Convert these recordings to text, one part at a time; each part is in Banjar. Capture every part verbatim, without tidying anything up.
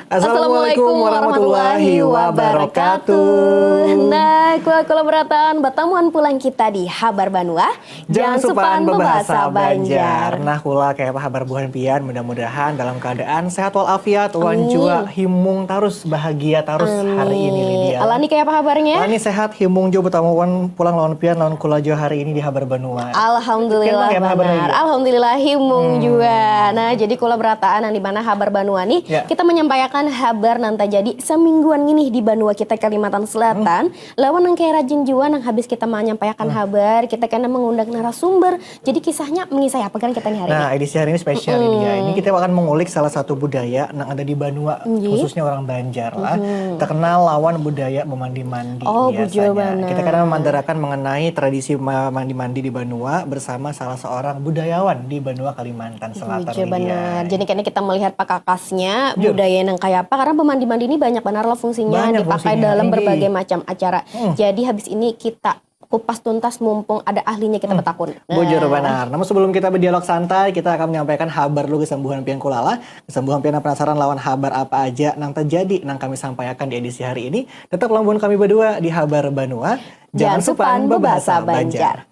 Assalamualaikum warahmatullahi wabarakatuh. Nah, kula-kula berataan, batamuan pulang kita di Habar Banua. Jangan supan bebahasa Banjar. Nah, kula, kaya apa habar buhan pian? Mudah-mudahan dalam keadaan sehat walafiat, wan jua himung tarus, bahagia tarus hari ini, Lydia. Lani, kaya apa habarnya? Lani sehat, himung jua batamuan pulang lawan pian, lawan kula jua hari ini di Habar Banua. Alhamdulillah, banar. Alhamdulillah, himung jua. Nah, jadi kula berataan nang di mana Habar Banua nih, kita menyampaikan habar nang tajadi semingguan ngini di banua kita Kalimantan Selatan. Lawan nang kaya rajin jua, nang habis kita menyampaikan habar, kita kena mengundang narasumber. Jadi kisahnya mengisah apa kan kita nih hari ini? Nah, edisi hari ini spesial, Lydia. Ini kita akan mengulik salah satu budaya nang ada di banua, khususnya orang Banjar lah. Terkenal lawan budaya memandi-mandi biasanya. Oh, bujur banar. Kita akan memandarakan mengenai tradisi ma-, mandi-mandi di banua bersama salah seorang budayawan di banua Kalimantan Selatan, Lydia. Bujur banar. Jadi kena kita melihat pakakasnya, budaya nang kaya apa, karena pemandi-mandi ini banyak banar lah fungsinya, dipakai dalam berbagai macam acara. Jadi habis ini kita kupas tuntas, mumpung ada ahlinya kita batakun. Bujur banar. Namun sebelum kita berdialog santai, kita akan menyampaikan habar dulu gasan buhan pian, kula lah. Gasan buhan pian nang penasaran lawan habar apa aja nang terjadi nang kami sampaikan di edisi hari ini, tetap lawan kami berdua di Habar Banua. Jangan supan bebahasa Banjar.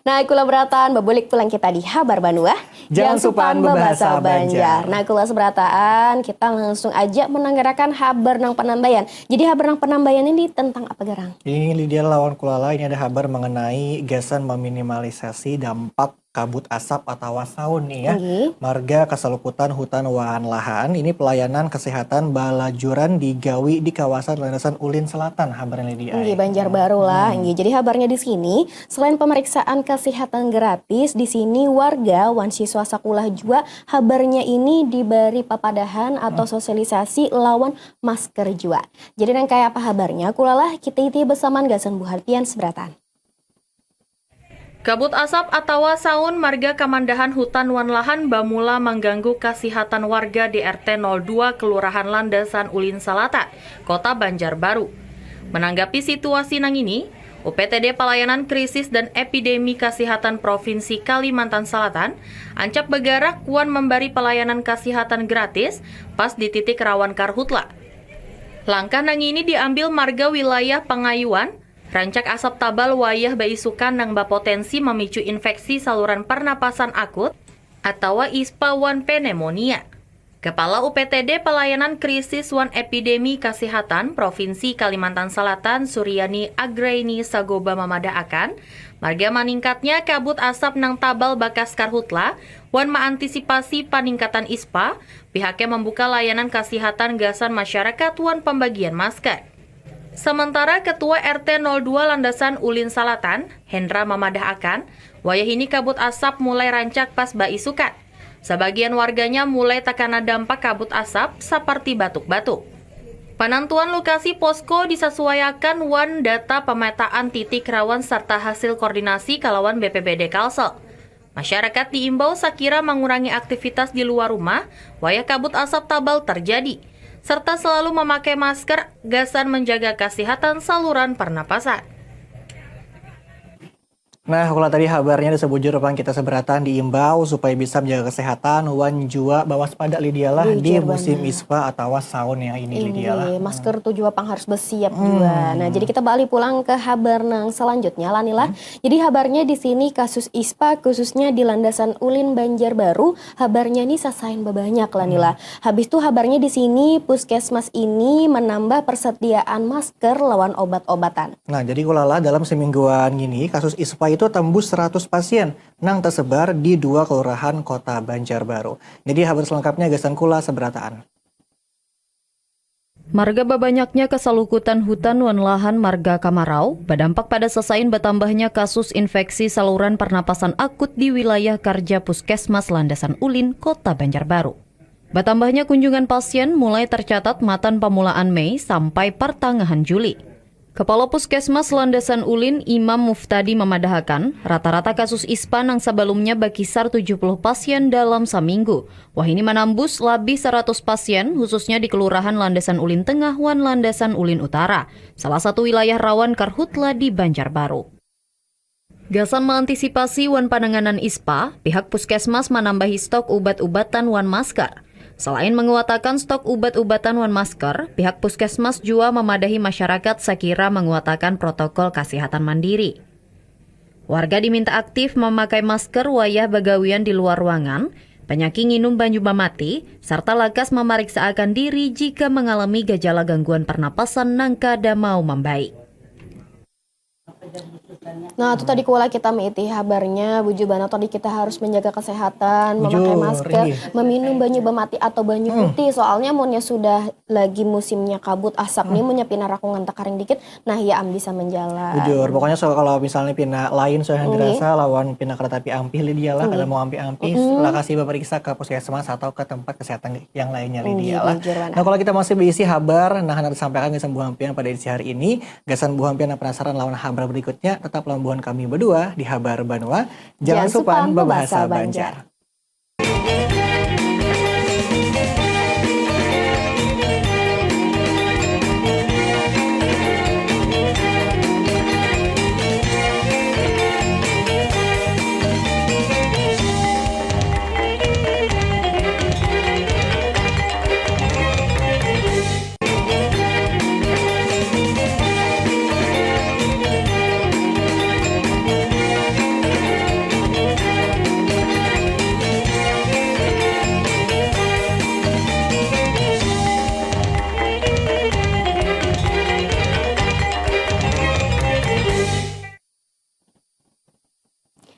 Nah, kula berataan, babulik pulang kita di Habar Banua. Jangan supan bebahasa Banjar. Nah, kula seberataan, kita langsung aja menanggarakan habar nang penambayan. Jadi, habar nang penambayan ini tentang apa garang? Ini, Lydia lawan kula lah, ini ada habar mengenai gasan meminimalisasi dampak kabut asap atawa saun nih ya. Marga kasalukutan hutan wan lahan, ini pelayanan kesehatan balajuran digawi di kawasan Landasan Ulin Selatan, habarnya, Lydia. Inggih, Banjarbaru lah. Inggih, jadi habarnya di sini, selain pemeriksaan kesehatan gratis, di sini warga wan siswa sakulah jua habarnya ini dibari papadahan atau sosialisasi lawan masker jua. Jadi nang kaya apa habarnya, kulalah kita iti besamaan gasan buhan pian seberataan. Kabut asap atawa saun marga kamandahan hutan wan lahan bamula mangganggu kasihatan warga di R T nol dua Kelurahan Landasan Ulin Salata, Kota Banjarbaru. Menanggapi situasi nangini, U P T D Palayanan Krisis dan Epidemi Kasihatan Provinsi Kalimantan Salatan ancap bagarak wan mambari palayanan kasihatan gratis pas di titik rawan karhutla. Langkah nangini diambil marga wilayah pangayuan, rancak asap tabal wayah baisukan nang bapotensi mamicu infeksi saluran parnapasan akut atawa ispa wan pneumonia. Kepala U P T D Palayanan Krisis wan Epidemi Kasihatan Provinsi Kalimantan Salatan, Suryani Agraini Sagoba, mamadahakan, marga maningkatnya kabut asap nang tabal bakas karhutla wan maantisipasi paningkatan ispa, pihaknya mambuka layanan kasihatan gasan masyarakat wan pambagian masker. Samantara, Ketua R T nol dua Landasan Ulin Salatan, Hendra, mamadahakan, wayahini kabut asap mulai rancak pas baisukan. Sabagian warganya mulai takana dampak kabut asap, saparti batuk-batuk. Panantuan lokasi posko disasuaiakan wan data pamataan titik rawan sarta hasil koordinasi kalawan B P B D Kalsel. Masyarakat diimbau sakira mangurangi aktivitas di luar rumah wayah kabut asap tabal terjadi, serta selalu mamakai masker gasan menjaga kasihatan saluran parnapasan. Nah, kula tadi habarnya sebujur pang kita seberataan diimbau supaya bisa menjaga kesehatan wan jua bawaspada, Lydia lah, di musim ispa atawa saun yang ini, Lydia lah. Inggih, masker tu jua pang harus besiap jua. Nah, jadi kita baalih pulang ke habar nang selanjutnya lah, Nila. Jadi habarnya di sini kasus ispa khususnya di Landasan Ulin Banjarbaru, habarnya ni sasain babanyak lah, Nila. Habis tu habarnya di sini puskesmas ini menambah persediaan masker lawan obat-obatan. Nah, jadi kulalah dalam semingguan ngini kasus ispa itu tembus seratus pasien nang tersebar di dua kelurahan Kota Banjarbaru. Jadi habar selengkapnya gasan kula seberataan. Marga babanyaknya kasalukutan hutan wan lahan marga Kamarau badampak pada sasain batambahnya kasus infeksi saluran parnapasan akut di wilayah karja Puskesmas Landasan Ulin, Kota Banjarbaru. Batambahnya kunjungan pasien mulai tercatat matan pamulaan Mei sampai partangahan Juli. Kepala Puskesmas Landasan Ulin, Imam Muftadi, memadahakan, rata-rata kasus ispa nang sebelumnya berkisar tujuh puluh pasien dalam seminggu. Wahini menembus lebih seratus pasien, khususnya di Kelurahan Landasan Ulin Tengah wan Landasan Ulin Utara. Salah satu wilayah rawan karhutla di Banjarbaru. Gasan mengantisipasi wan penanganan ispa, pihak puskesmas menambahi stok ubat-ubatan wan masker. Selain menguatakan stok ubat-ubatan wan masker, pihak puskesmas jua memadahi masyarakat sekira menguatakan protokol kesehatan mandiri. Warga diminta aktif memakai masker wayah bagawian di luar ruangan, penyaki nginum banyu mamati, serta lakas memeriksaakan diri jika mengalami gejala gangguan pernapasan nang kada mau membaik. Nah, itu tadi kuala kita meiti habarnya, bujur banar tadi kita harus menjaga kesehatan, memakai Bujur, masker, inggih. meminum banyu bamati atau banyu Hmm. putih. Soalnya munnya sudah lagi musimnya kabut asap nih, munnya pina rakungan tekaring dikit, nah ya am bisa menjalan. Bujur, pokoknya so, kalau misalnya pina lain so yang Inggih. dirasa lawan pina kada tapi ampih Lydia lah, kada Inggih. mau ampih-ampih, Mm-mm. lakasi beperiksa ke puskesmas atau ke tempat kesehatan yang lainnya Lydia Inggih, lah. bujur banar. Nah, kalau kita masih berisi habar, nah, hendak disampaikan gasan buhan pian pada edisi hari ini, gasan buhan pian yang penasaran lawan habar berikutnya, tetap lawan buhan kami berdua di Habar Banua. Jangan Jangan supan supan bebahasa bebahasa Banjar. Banjar.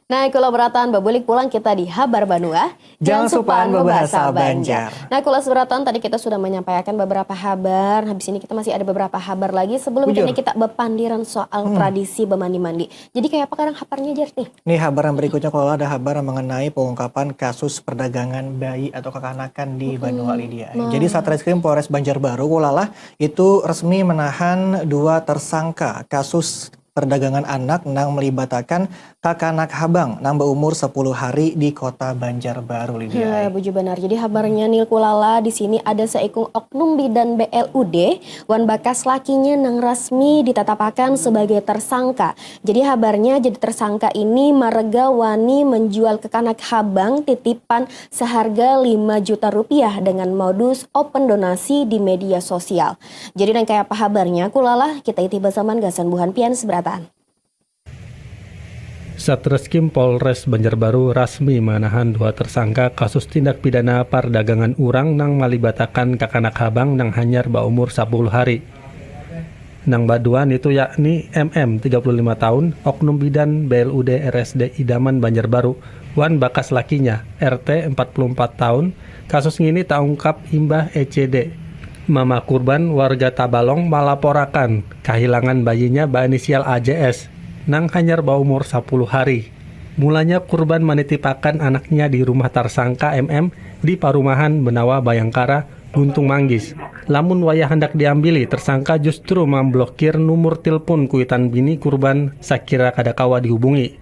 Nah, kula berataan babulik pulang kita di Habar Banua. Jangan supan bebahasa Banjar. Nah, kula berataan tadi kita sudah menyampaikan beberapa habar. Habis ini kita masih ada beberapa habar lagi sebelum Bujur. kini kita bepandiran soal Hmm. tradisi bemandi-mandi. Jadi kayak apa kadang habarnya, Jar, nih? Nih, habar yang berikutnya, kalau ada habar mengenai pengungkapan kasus perdagangan bayi atau kekanakan di Mm-mm. Banua Lydia. Nah. Jadi, Satreskrim Polres Banjarbaru, Kulala, itu resmi menahan dua tersangka kasus perdagangan anak nang melibatakan kakanak habang nang berumur sepuluh hari di Kota Banjarbaru, Lydia. Heh, bujur banar. Jadi habarnya nih, Kulala, di sini ada seikung oknum bidan B L U D wan bakas lakinya nang rasmi ditatapakan sebagai tersangka. Jadi habarnya, jadi tersangka ini marga wani menjual kekanak habang titipan seharga lima juta rupiah dengan modus open donasi di media sosial. Jadi nang kaya apa habarnya, Kulala, kita iti basaman gasan buhan pian seberataan. Satreskrim Polres Banjarbaru rasmi manahan dua tersangka kasus tindak pidana pardagangan urang nang malibatakan kakanak habang nang hanyar baumur sapuluh hari. Nang badua nitu yakni M M, tiga puluh lima tahun, oknum bidan B L U D R S D Idaman Banjarbaru, wan bakas lakinya, R T, empat puluh empat tahun. Kasus ngini taungkap imbah E C D, mama kurban warga Tabalong malaporakan kahilangan bayinya bainisial A J S nang hanyar baumur sapuluh hari. Mulanya kurban manitipakan anaknya di rumah tarsangka M M di parumahan Benawa Bayangkara, Guntung Manggis. Lamun wayah handak diambili, tersangka justru mamblokir numur tilpun kuitan bini kurban sakira kada kawa dihubungi.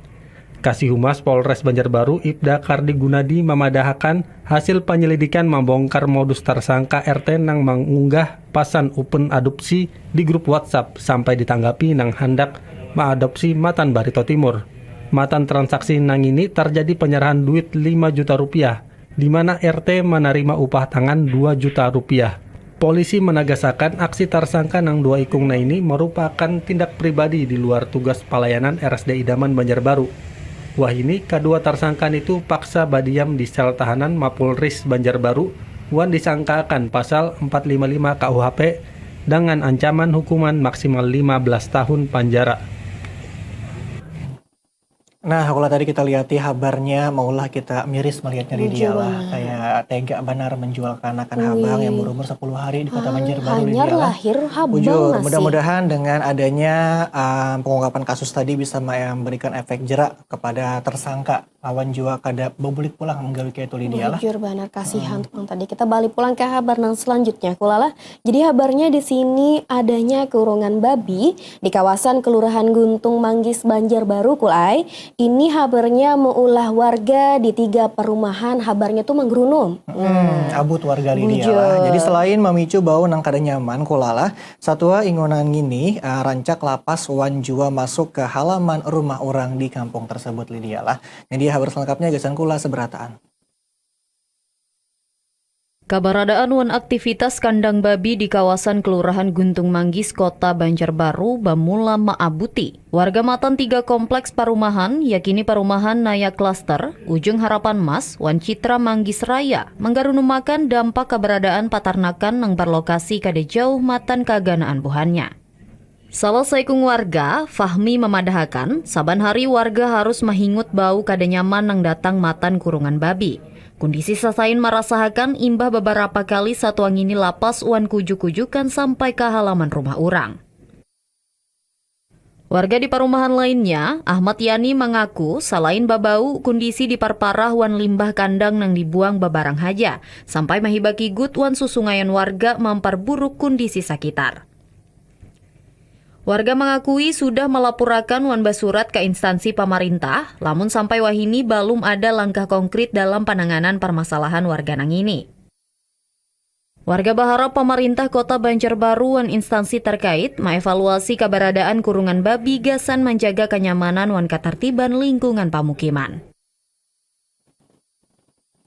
Kasih Humas Polres Banjarbaru, Ibda Kardi Gunadi, mamadahakan hasil panyelidikan mambongkar modus tarsangka R T nang mangunggah pasan open adopsi di grup WhatsApp sampai ditanggapi nang handak maadopsi matan Barito Timur. Matan transaksi nangini tarjadi panyarahan duit lima juta rupiah, di mana R T manarima upah tangan dua juta rupiah. Polisi managasakan aksi tarsangka nang dua ikung na ini marupakan tindak pribadi di luar tugas palayanan R S D Idaman Banjarbaru. Wahini, kadua tarsangka nitu paksa badiam di sel tahanan Mapolris Banjarbaru wan disangkaakan pasal empat lima lima K U H P dengan ancaman hukuman maksimal lima belas tahun panjara. Nah, kalau tadi kita lihat di habarnya, maulah kita miris melihatnya di dia lah. Kayak tega benar menjual ke anak-anak habang yang berumur sepuluh hari di kota Banjarbaru, hanyar lahir habang. Bujur, masih. Mudah-mudahan dengan adanya um, pengungkapan kasus tadi bisa memberikan efek jerak kepada tersangka lawan jua kada bebulik pulang menggawi kayak itu, Lydia lah. Bujur banar, kasihan hmm. Tukang tadi. Kita balik pulang ke habar yang selanjutnya, Kulalah. Jadi habarnya di sini adanya kurungan babi di kawasan Kelurahan Guntung Manggis, Banjarbaru, Kulai. Ini habarnya meulah warga di tiga perumahan, habarnya tuh menggerunum. Hmm, abut warga Lydia lah. Jadi selain memicu bau nang kada nyaman, Kulalah, satua ingunan ngini uh, rancak lapas wan jua masuk ke halaman rumah orang di kampung tersebut, Lydia lah. Jadi habar selengkapnya gasan Kula seberataan. Kabaradaan wan aktivitas kandang babi di kawasan Kelurahan Guntung Manggis, Kota Banjarbaru, bamula maabuti. Warga matan tiga kompleks parumahan, yakini parumahan Naya Cluster, Ujung Harapan Mas, wan Citra Manggis Raya, manggarunumakan dampak kabaradaan patarnakan nang barlokasi kada jauh matan kaganaan buhannya. Salah saikung warga, Fahmi, mamadahakan, saban hari warga harus mahingut bau kada nyaman nang datang matan kurungan babi. Kundisi sasain marasahakan imbah babarapa kali satua ngini lapas wan kujuk-kujukan sampai ka halaman rumah urang. Warga di parumahan lainnya, Ahmad Yani, mangaku salain babau, kundisi diparparah wan limbah kandang nang dibuang babarang haja, sampai mahibaki gut wan susungayan warga mamparburuk kundisi sakitar. Warga mangakui sudah malapurakan wan basurat ka instansi pamarintah, lamun sampai wahini balum ada langkah konkrit dalam pananganan parmasalahan warga nangini. Warga baharap pamarintah Kota Banjarbaru wan instansi tarkait maevaluasi kabaradaan kurungan babi gasan manjaga kanyamanan wan katartiban lingkungan pamukiman.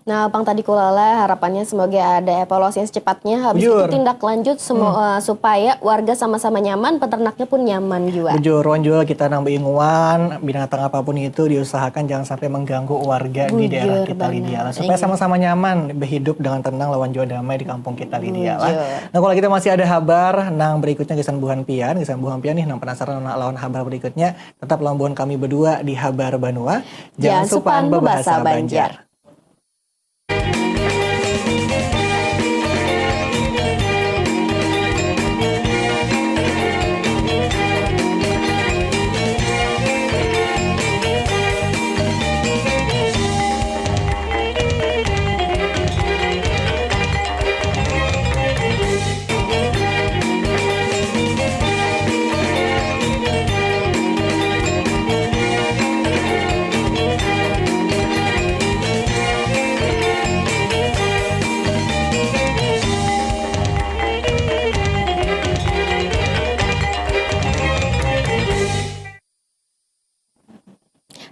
Nah, pang tadi kulala, harapannya semoga ada evaluasi yang secepatnya, habis itu tindak lanjut semua hmm. uh, supaya warga sama-sama nyaman, peternaknya pun nyaman juga. Bujur, wan juga kita nang beinguan, binatang apapun itu diusahakan jangan sampai mengganggu warga Bujur, di daerah kita Lydia lah, supaya sama-sama nyaman berhidup dengan tenang lawan juga damai di kampung kita Lydia lah. Nah, kalau kita masih ada habar nang berikutnya gasan buhan pian, gasan buhan pian nih nang penasaran lawan habar berikutnya, tetap lawan buhan kami berdua di Habar Banua. Jangan, jangan supan bebahasa Banjar. Banjar.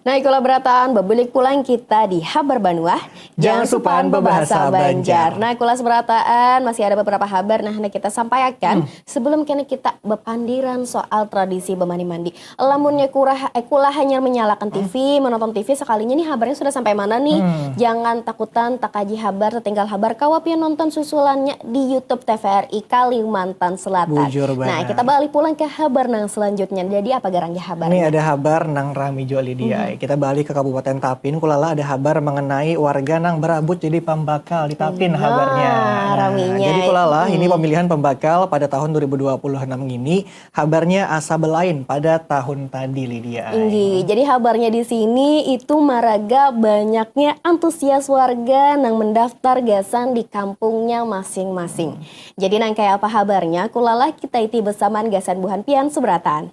Nah, ikulah berataan, bebulik pulang kita di Habar Banuah. Jangan supan bebahasa Banjar. Nah, kulas berataan, masih ada beberapa habar nah hendak kita sampaikan hmm. Sebelum kena kita bepandiran soal tradisi bemandi-mandi. Lamunnya kurah eh, kulah hanya menyalakan hmm. T V, menonton T V sekalinya nih habarnya sudah sampai mana nih. Hmm. Jangan takutan tak kaji habar, tertinggal habar, kawa pian nonton susulannya di YouTube T V R I Kalimantan Selatan. Bujur banget. Nah, kita balik pulang ke habar nang selanjutnya. Jadi apa garangnya habarnya? Ini ada habar nang rami juga Lydia. Hmm. Kita balik ke Kabupaten Tapin, kulala ada habar mengenai warga nang berabut jadi pambakal di Tapin nah, habarnya. Nah, raminya. Jadi kulala hmm. Ini pemilihan pembakal pada tahun dua ribu dua puluh enam ini habarnya asa belain pada tahun tadi Lydia. Inggih. Jadi habarnya di sini itu maraga banyaknya antusias warga nang mendaftar gasan di kampungnya masing-masing. Jadi nang kayak apa habarnya? Kulala kita iti besamaan gasan buhan pian seberatan.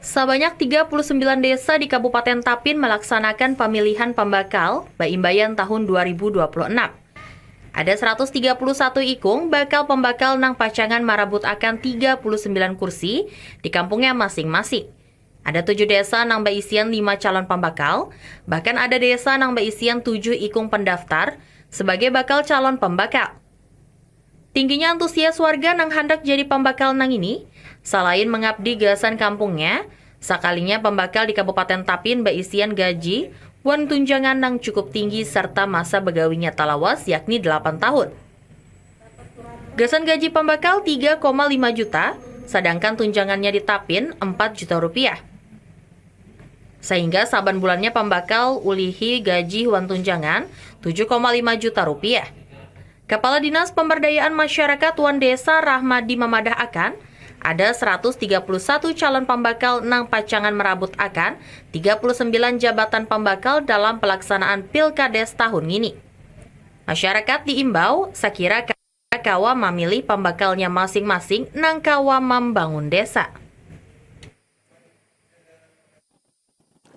Sabanyak tiga puluh sembilan desa di Kabupaten Tapin melaksanakan pamilihan pambakal baimbayan tahun dua ribu dua puluh enam. Ada seratus tiga puluh satu ikung bakal pambakal nang pacangan marabut akan tiga puluh sembilan kursi di kampungnya masing-masing. Ada tujuh desa nang baisian lima calon pambakal, bahkan ada desa nang baisian tujuh ikung pendaftar sebagai bakal calon pambakal. Tingginya antusias warga nang handak jadi pambakal nang ini, salain mengabdi gasan kampungnya, sakalinya pambakal di Kabupaten Tapin baisian gaji wan tunjangan nang cukup tinggi serta masa begawinya talawas yakni delapan tahun. Gasan gaji pambakal tiga koma lima juta, sadangkan tunjangannya di Tapin empat juta rupiah. Sehingga saban bulannya pambakal ulihi gaji wan tunjangan tujuh koma lima juta rupiah. Kepala Dinas Pemberdayaan Masyarakat wan Desa Rahmadi mamadahakan, ada seratus tiga puluh satu calon pambakal nang pacangan merabut akan tiga puluh sembilan jabatan pambakal dalam pelaksanaan Pilkades tahun ngini. Masyarakat diimbau sakira ka-, kawa mamilih pambakalnya masing-masing nang kawa mambangun desa.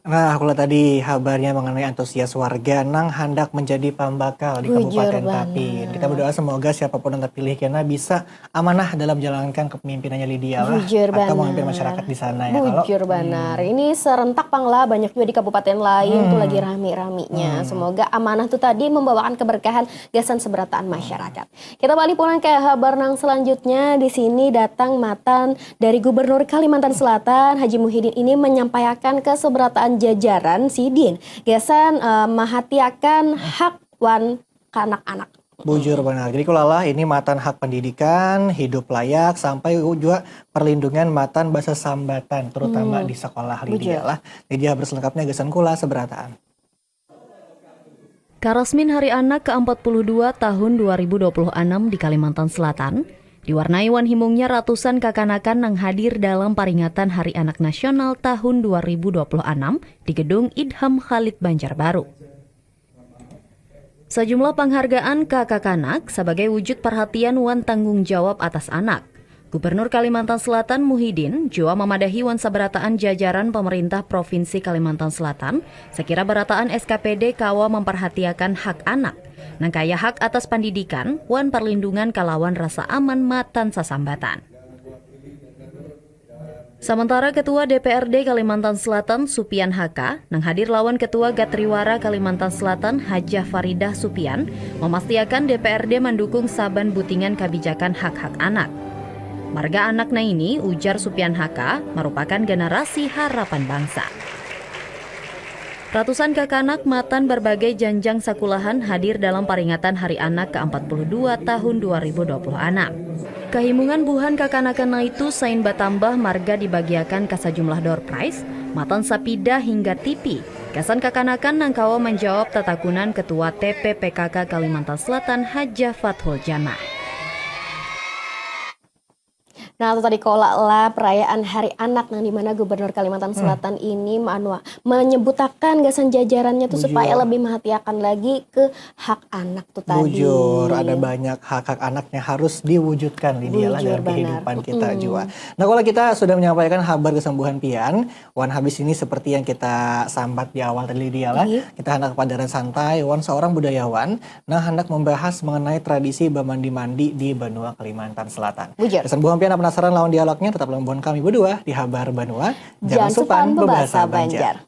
Nah, aku lihat tadi habarnya mengenai antusias warga nang handak menjadi pambakal di Bujur Kabupaten banar. Tapin. Kita berdoa semoga siapapun yang terpilih kena bisa amanah dalam menjalankan kepemimpinannya Lydia lah, Bujur atau banar. Memimpin masyarakat di sana ya. Kalau Bujur banar. Ini serentak pang lah, banyak juga di kabupaten lain tuh lagi rami-raminya. Semoga amanah tuh tadi membawakan keberkahan gasan seberataan masyarakat. Kita balik pulang ke habar nang selanjutnya. Di sini datang matan dari Gubernur Kalimantan Selatan, Haji Muhyiddin ini menyampaikan keseberataan jajaran sidin gasan eh, mahatiakan hak wan kanak-anak. Bujur banar. Jadi kulala ini matan hak pendidikan, hidup layak, sampai juga perlindungan matan bahasa sambatan, terutama di sekolah Lydia Bujur. Lah. Lydia, berselengkapnya gasan kula seberataan. Karasmin Hari Anak ke empat puluh dua tahun dua ribu dua puluh enam di Kalimantan Selatan diwarnai wan himungnya ratusan kakanakan nang hadir dalam paringatan Hari Anak Nasional tahun dua ribu dua puluh enam di Gedung Idham Khalid Banjarbaru. Sajumlah panghargaan ka kakanak sabagai wujud parhatian wan tanggung jawab atas anak. Gubernur Kalimantan Selatan Muhyiddin jua mamadahi wan sabarataan jajaran pamarintah Provinsi Kalimantan Selatan sakira barataan S K P D kawa mamparhatiakan hak anak, nang kaya hak atas pandidikan wan parlindungan kalawan rasa aman matan sasambatan. Samantara Ketua D P R D Kalimantan Selatan Supian H K nang hadir lawan Ketua Gatriwara Kalimantan Selatan Hajah Faridah Supian mamastiakan D P R D mandukung saban butingan kabijakan hak-hak anak. Marga anak nang ini, ujar Supian H K, marupakan ganarasi harapan bangsa. Ratusan kakanak matan barbagai janjang sakulahan hadir dalam paringatan Hari Anak ke empat puluh dua tahun dua ribu dua puluh enam. Kahimungan buhan kakanakan naitu sain batambah marga dibagiakan ka sajumlah door prize, matan sapida hingga T V, gasan kakanakan nang kawa manjawab tatakunan Ketua T P P K K Kalimantan Selatan Hajah Fathul Janah. Nah, itu tadi kola lah perayaan Hari Anak nang dimana Gubernur Kalimantan Selatan ini anu, menyebutakan gasan jajarannya tuh supaya Bujur. Lebih mahatiakan lagi ke hak anak tuh tadi. Bujur, ada banyak hak-hak anaknya harus diwujudkan Lydia lah Bujur dalam banar. Kehidupan kita jua. Nah, kalau kita sudah menyampaikan habar kesembuhan pian, wan habis ini seperti yang kita sambat di awal tadi Lydia lah, Iya. Kita hendak padaran santai wan seorang budayawan nang hendak membahas mengenai tradisi bamandi-mandi di benua Kalimantan Selatan. Bujur. Kesembuhan pian penasaran lawan dialognya, tetap lawan kami berdua di Habar Banua. Jangan supan bebahasa Banjar.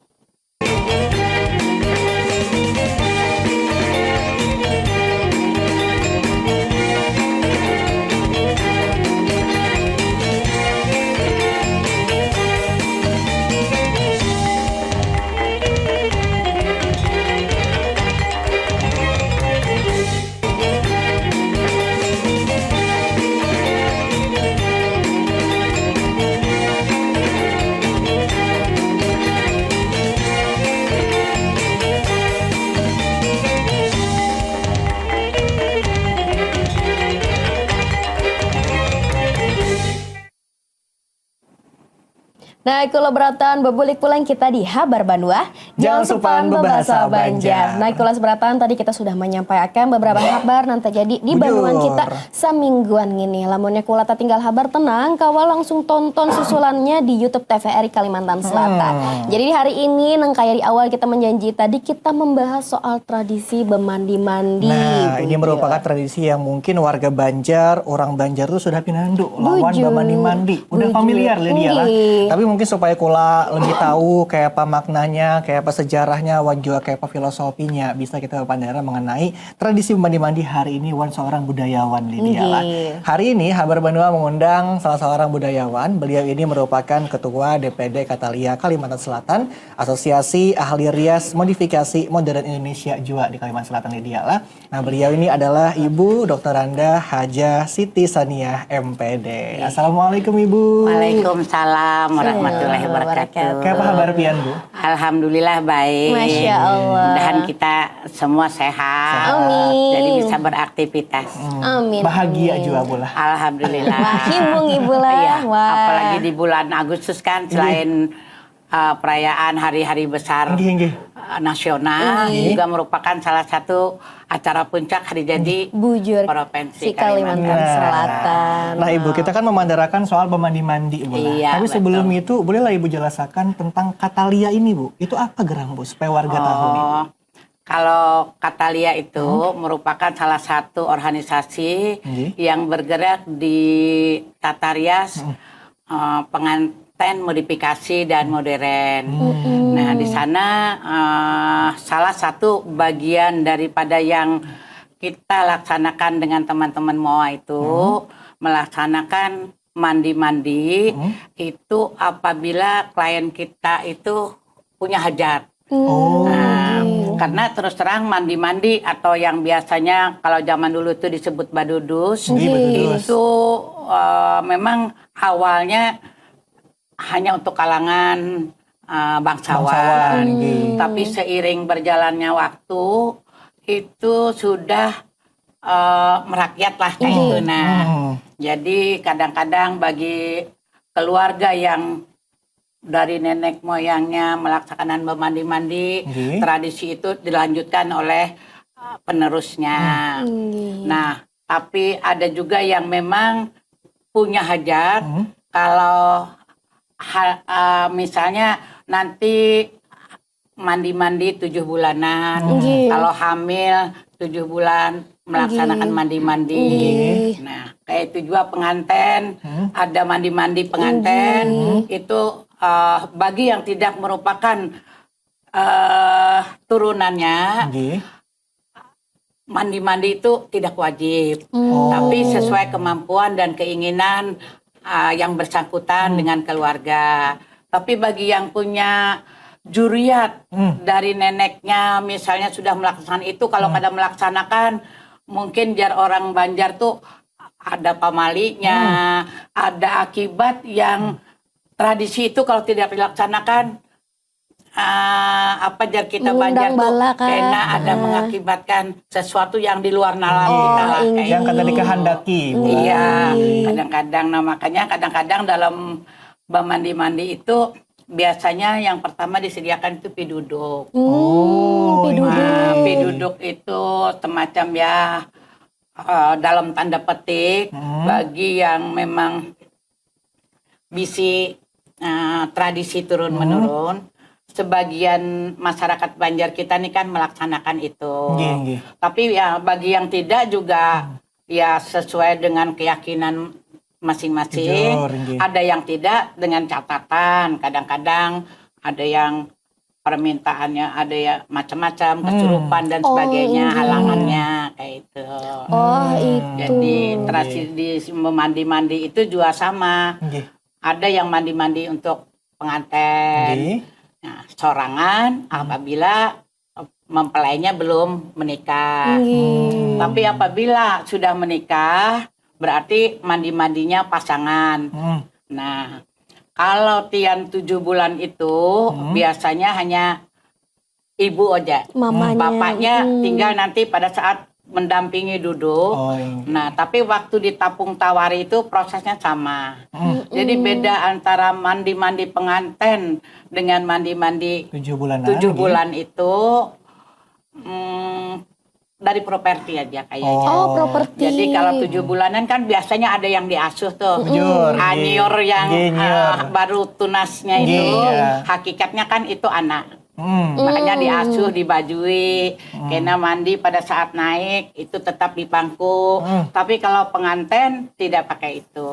Nah, kolaboratan bebulik pulang kita di Habar Banua. Jangan supan bebahasa Banjar. Nah, kolaboratan tadi kita sudah menyampaikan beberapa habar nang terjadi di Bujur. Banua kita semingguan ini. Lamunnya kula tertinggal habar tenang, kawa langsung tonton susulannya di YouTube T V R I Kalimantan Selatan. Jadi di hari ini nang kayak di awal kita menjanji tadi kita membahas soal tradisi bemandi-mandi. Nah, ini Bujur. Merupakan tradisi yang mungkin warga Banjar, orang Banjar tuh sudah pinandu lawan Bujur. Bamandi-mandi. Udah Bujur. Familiar Lydia lah. Nggih. Tapi mungkin supaya kula lebih tahu kayak apa maknanya, kayak apa sejarahnya, wan juga kayak apa filosofinya, bisa kita berpandangan mengenai tradisi mandi-mandi hari ini wan seorang budayawan Lydia lah. Nggih. Hari ini Habar Banua mengundang salah seorang budayawan. Beliau ini merupakan Ketua D P D Katalia Kalimantan Selatan, Asosiasi Ahli Rias Modifikasi Modern Indonesia juga di Kalimantan Selatan Lydia lah. Nah, beliau ini adalah Ibu Doktoranda Hajah Siti Saniah M P D. Assalamualaikum Ibu. Waalaikumsalam Warahmatullahi wabarakatuh. Kaya apa habar pian, Bu? Alhamdulillah baik. Masya Allah. Mudahan kita semua sehat. Amin. Jadi bisa beraktivitas. Amin. Bahagia juga, Bu lah. Alhamdulillah. Wah, himbung Ibu lah. Iya, Wah. Apalagi di bulan Agustus kan selain uh, perayaan hari-hari besar Nggih, nggih. uh, nasional juga merupakan salah satu acara puncak hari jadi Bujur Provinsi si Kalimantan Kalimantan. Selatan. Nah, Ibu, kita kan memandarakan soal bamandi-mandi, Bu lah. Iya, Tapi sebelum betul. Itu, bolehlah Ibu jelasakan tentang Katalia ini, Bu. Itu apa gerang, Bu, supaya warga tahu nih? Oh, kalau Katalia itu merupakan salah satu organisasi Nggih. yang bergerak di tata rias eh, pengantin modifikasi dan modern. Nah, di sana eh, salah satu bagian daripada yang kita laksanakan dengan teman-teman MOA itu melaksanakan mandi-mandi itu apabila klien kita itu punya hajat. Oh. Nah, karena terus terang mandi-mandi atau yang biasanya kalau zaman dulu itu disebut badudus, Nggih, badudus. Itu eh, memang awalnya hanya untuk kalangan eh, bangsawan. Bangsawan, nggih. Tapi seiring berjalannya waktu itu sudah eh, merakyat lah kayak itu. Nah, Hmm. jadi kadang-kadang bagi keluarga yang dari nenek moyangnya melaksanakan mandi-mandi, Nggih. tradisi itu dilanjutkan oleh uh, penerusnya. Nah, tapi ada juga yang memang punya hajat kalau ha- uh, misalnya nanti mandi-mandi tujuh bulanan, kalau hamil tujuh bulan melaksanakan mandi-mandi. Nah, kayak itu juga pengantin, ada mandi-mandi pengantin itu eh, bagi yang tidak merupakan eh, turunannya Nggih. mandi-mandi itu tidak wajib, tapi sesuai kemampuan dan keinginan uh, yang bersangkutan dengan keluarga. Tapi bagi yang punya juriat dari neneknya, misalnya sudah melaksanakan itu, kalau kada melaksanakan, mungkin jar orang Banjar tuh ada pamalinya, ada akibat yang tradisi itu kalau tidak dilaksanakan ah, apa jar kita Mengundang Banjar tuh bala, Kak. Kena ada mengakibatkan sesuatu yang di luar nalar kita lah, kayak Yang kada dikehendaki, Bu. Iya, kadang-kadang, nah makanya kadang-kadang dalam bamandi-mandi itu biasanya yang pertama disediakan itu piduduk. Oh, Nah, piduduk itu semacam ya eh, dalam tanda petik bagi yang memang bisi eh, tradisi turun menurun, sebagian masyarakat Banjar kita nih kan melaksanakan itu. Nggih, nggih. Tapi ya bagi yang tidak juga ya sesuai dengan keyakinan masing-masing. Jujur, nggih. Ada yang tidak dengan catatan. Kadang-kadang ada yang permintaannya ada ya macam-macam, kesurupan dan sebagainya, halangannya kayak itu. Oh, itu. Jadi tradisi di mandi-mandi itu juga sama. Nggih. Ada yang mandi-mandi untuk pengantin. Nggih. Nah, sorangan apabila mempelainya belum menikah. Tapi apabila sudah menikah, berarti mandi-mandinya pasangan. Hmm. Nah, kalau tian tujuh bulan itu biasanya hanya ibu aja. Mamanya. Bapaknya tinggal nanti pada saat mendampingi duduk. Oh, iya. Nah, tapi waktu di tapung tawari itu prosesnya sama. Jadi beda antara mandi-mandi pengantin dengan mandi-mandi Tujuh bulanan. tujuh Nggih. Bulan itu mm, dari properti aja kayaknya. Oh, properti. Jadi kalau tujuh bulanan kan biasanya ada yang diasuh tuh. Bujur, Ah, nggih. nyiur yang Nggih, nyiur. ah, baru tunasnya itu. Nggih, iya. Hakikatnya kan itu anak. Hmm. Makanya diasuh, dibajui, kena mandi pada saat naik, itu tetap di pangku. Tapi kalau pengantin tidak pakai itu.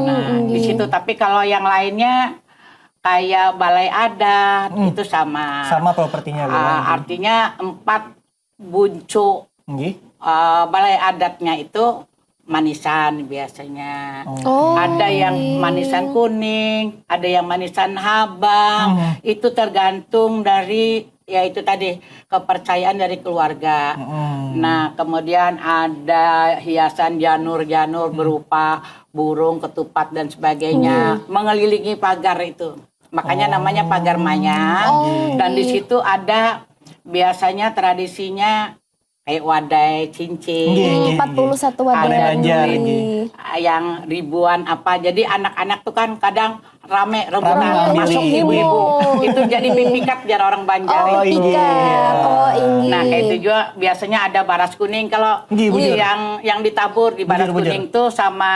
Nah, di situ. Tapi kalau yang lainnya kayak balai adat itu sama. Sama propertinya, Bu. Ah, artinya empat buncu Nggih. eh, balai adatnya itu manisan biasanya. Oh. Ada yang manisan kuning, ada yang manisan habang. Itu tergantung dari ya itu tadi, kepercayaan dari keluarga. Nah, kemudian ada hiasan janur-janur berupa burung, ketupat dan sebagainya mengelilingi pagar itu. Makanya namanya pagar mayang. Dan di situ ada biasanya tradisinya kayak wadai, cincin. Empat puluh satu Ada wadai. Banjar Yang ribuan apa. Jadi anak-anak tuh kan kadang rame rebutan, masuk ibu-ibu. Itu jadi pipikat jar orang Banjar. Oh, pikat. Oh, inggih. Nah, kayak itu juga biasanya ada baras kuning kalau Nggih, bujur. yang yang ditabur di baras Bujur, bujur. Kuning tuh sama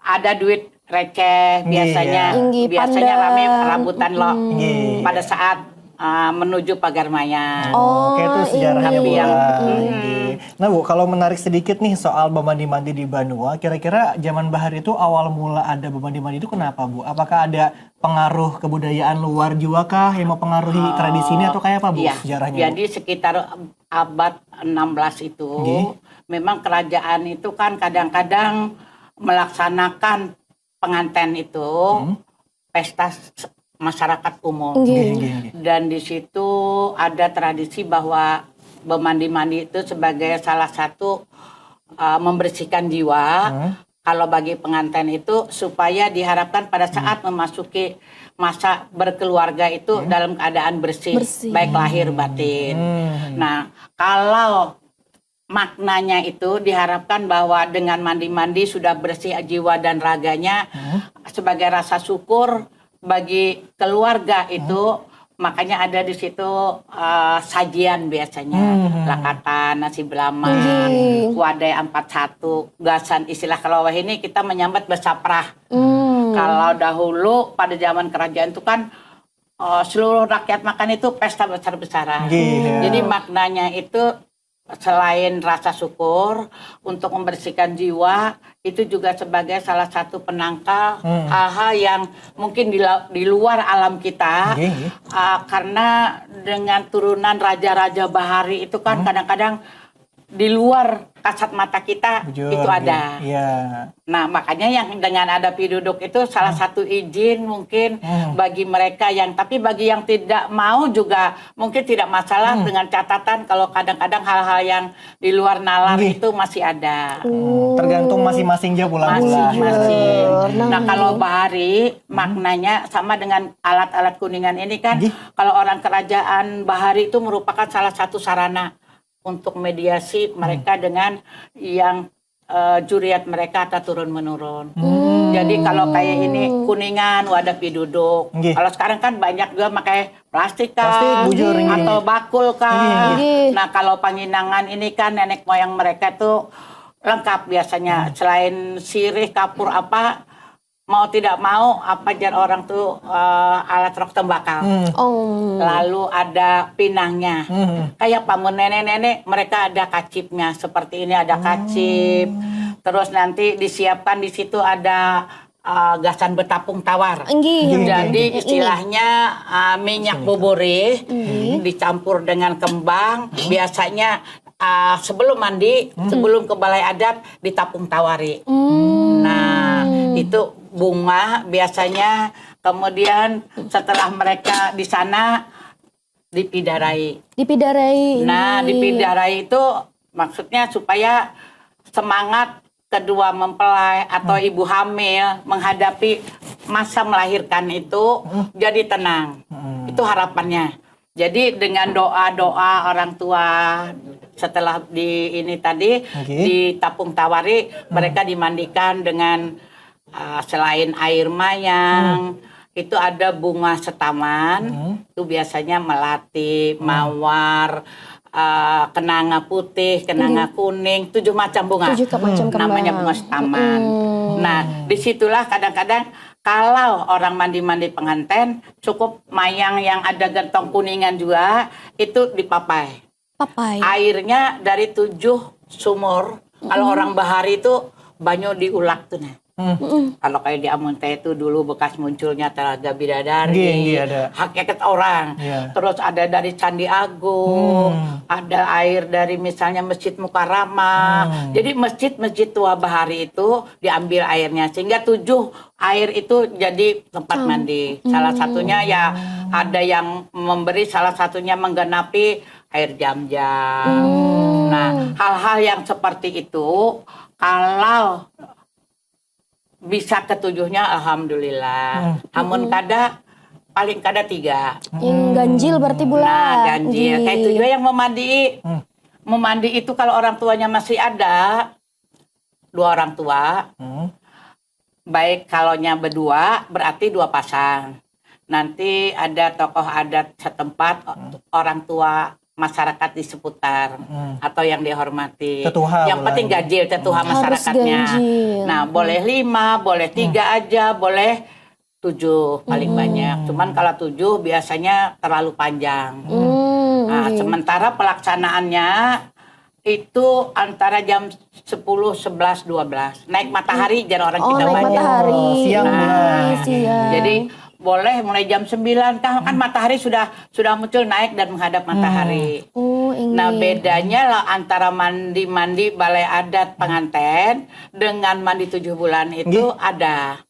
ada duit receh. Nggih, Biasanya ya. Inggih, biasanya pandan. Rame rambutan loh. Nggih. Pada saat uh, menuju pagar mayang. Oke, itu sejarahnya Tapi Bu. yang- Nggih. Nah Bu, kalau menarik sedikit nih soal bamandi-mandi di Banua, kira-kira zaman bahari itu awal mula ada bamandi-mandi itu kenapa Bu? Apakah ada pengaruh kebudayaan luar juga kah yang mempengaruhi tradisi ini atau kayak apa Bu Iya. sejarahnya? Bu? Jadi sekitar abad enam belas itu Nggih. Memang kerajaan itu kan kadang-kadang melaksanakan pengantin itu Hmm. pesta s- masyarakat umum. Nggih. Nggih, nggih, nggih. Dan di situ ada tradisi bahwa bermandi-mandi itu sebagai salah satu uh, membersihkan jiwa. Hmm. Kalau bagi pengantin itu supaya diharapkan pada saat memasuki masa berkeluarga itu dalam keadaan bersih, Bersih. Baik lahir batin. Hmm. Nah, kalau maknanya itu diharapkan bahwa dengan mandi-mandi sudah bersih jiwa dan raganya sebagai rasa syukur bagi keluarga itu, makanya ada di situ uh, sajian biasanya, lakatan, nasi belamak, wadai ampat satu, gasan istilah kalau wahini kita menyambat besaprah. Kalau dahulu pada zaman kerajaan itu kan uh, seluruh rakyat makan itu pesta besar-besaran. Nggih, ya. Jadi maknanya itu selain rasa syukur untuk membersihkan jiwa, itu juga sebagai salah satu penangkal hal-hal yang mungkin di, la- di luar alam kita. Nggih, nggih. Uh, karena dengan turunan raja-raja bahari itu kan kadang-kadang di luar kasat mata kita Bujur, itu ada. Iya. Nah, makanya yang dengan ada piduduk itu salah satu izin mungkin bagi mereka yang, tapi bagi yang tidak mau juga mungkin tidak masalah dengan catatan kalau kadang-kadang hal-hal yang di luar nalar Nggih. Itu masih ada. Hmm, tergantung masing-masing aja pula. Masing-masing. Nah, Nah, kalau bahari maknanya sama dengan alat-alat Kuningan ini kan, Nggih. Kalau orang kerajaan bahari itu merupakan salah satu sarana untuk mediasi mereka dengan yang eh, juriat mereka atau turun menurun. Jadi kalau kayak ini Kuningan wadah piduduk. Nggih. Kalau sekarang kan banyak juga pakai plastik kan. Plastik, bujur, nggih. Atau bakul kan. Nggih. Nah, kalau panginangan ini kan nenek moyang mereka tuh lengkap biasanya. Selain sirih, kapur apa, mau tidak mau apa jar orang tuh eh, alat rok tembakau. Oh. Lalu ada pinangnya. Kayak pamun nenek-nenek mereka ada kacipnya seperti ini ada kacip. Terus nanti disiapkan di situ ada uh, gasan betapung tawar. Enggih. Jadi istilahnya uh, minyak buburi dicampur dengan kembang. Biasanya uh, sebelum mandi, sebelum ke balai adat ditapung tawari. Nah, itu bunga biasanya kemudian setelah mereka di sana dipidarai. Dipidarai. Nah, dipidarai itu maksudnya supaya semangat kedua mempelai atau ibu hamil menghadapi masa melahirkan itu jadi tenang. Itu harapannya. Jadi dengan doa-doa orang tua setelah di ini tadi Oke. di tapung tawari mereka dimandikan dengan uh, selain air mayang itu ada bunga setaman itu biasanya melati, mawar, uh, kenanga putih, kenanga kuning, tujuh macam bunga. Tujuh macam kembang. Namanya bunga setaman. Nah, disitulah kadang-kadang kalau orang mandi-mandi pengantin cukup mayang yang ada gentong Kuningan juga itu dipapai. Papai. Airnya dari tujuh sumur. Kalau orang bahari itu banyu diulak tuh nah. Kalau kayak di Amuntai itu dulu bekas munculnya Telaga Bidadari, Nggih, nggih, ada. Hakikat Orang. Iya. Terus ada dari Candi Agung, ada air dari misalnya Masjid Mukarramah. Jadi masjid-masjid tua bahari itu diambil airnya sehingga tujuh air itu jadi tempat mandi. Salah satunya ya Ada yang memberi, salah satunya menggenapi air jam-jam. Nah, hal-hal yang seperti itu kalau bisa ketujuhnya alhamdulillah. Amun kada, paling kada tiga. Yang ganjil berarti bula. Nah, ganjil. Kayak itu juga yang memandii. Memandii itu kalau orang tuanya masih ada, dua orang tua, baik kalaunya berdua berarti dua pasang. Nanti ada tokoh adat setempat, orang tua masyarakat di seputar atau yang dihormati. Tetuha yang lah penting ini. Ganjil, tetuha masyarakatnya. Ganjil. Nah, boleh lima, boleh tiga aja, boleh tujuh paling banyak. Cuman kalau tujuh biasanya terlalu panjang. Hmm, Nah, sementara pelaksanaannya itu antara jam sepuluh, sebelas, dua belas. Naik matahari jar orang Oh, kita naik banyak. Matahari. Siang Nah, mulai. Siang. Jadi boleh mulai jam sembilan kah, kan matahari sudah sudah muncul naik dan menghadap matahari. Oh, ini. Nah, bedanya lah antara mandi-mandi balai adat pengantin dengan mandi tujuh bulan itu ada.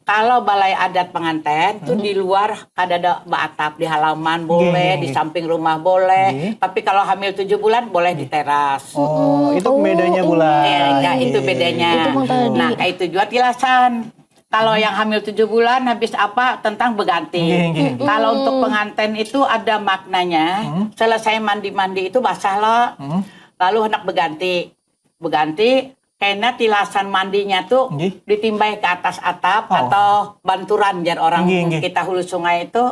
Kalau balai adat pengantin tuh di luar kada ada beatap, di halaman boleh, Nggih, di nggih. Samping rumah boleh. Nggih. Tapi kalau hamil tujuh bulan boleh di teras. Oh, itu bedanya pula. Ya, ya, itu bedanya. Itu yang tadi. Nah, kayak itu juga tilasan. Kalau yang hamil tujuh bulan habis apa tentang beganti. Nggih, nggih. Kalau untuk pengantin itu ada maknanya. Selesai mandi-mandi itu basah lo. Lalu hendak beganti. Beganti kena tilasan mandinya tuh Nggih. Ditimbai ke atas atap Oh. Atau banturan jar orang Nggih, nggih. Kita Hulu Sungai itu.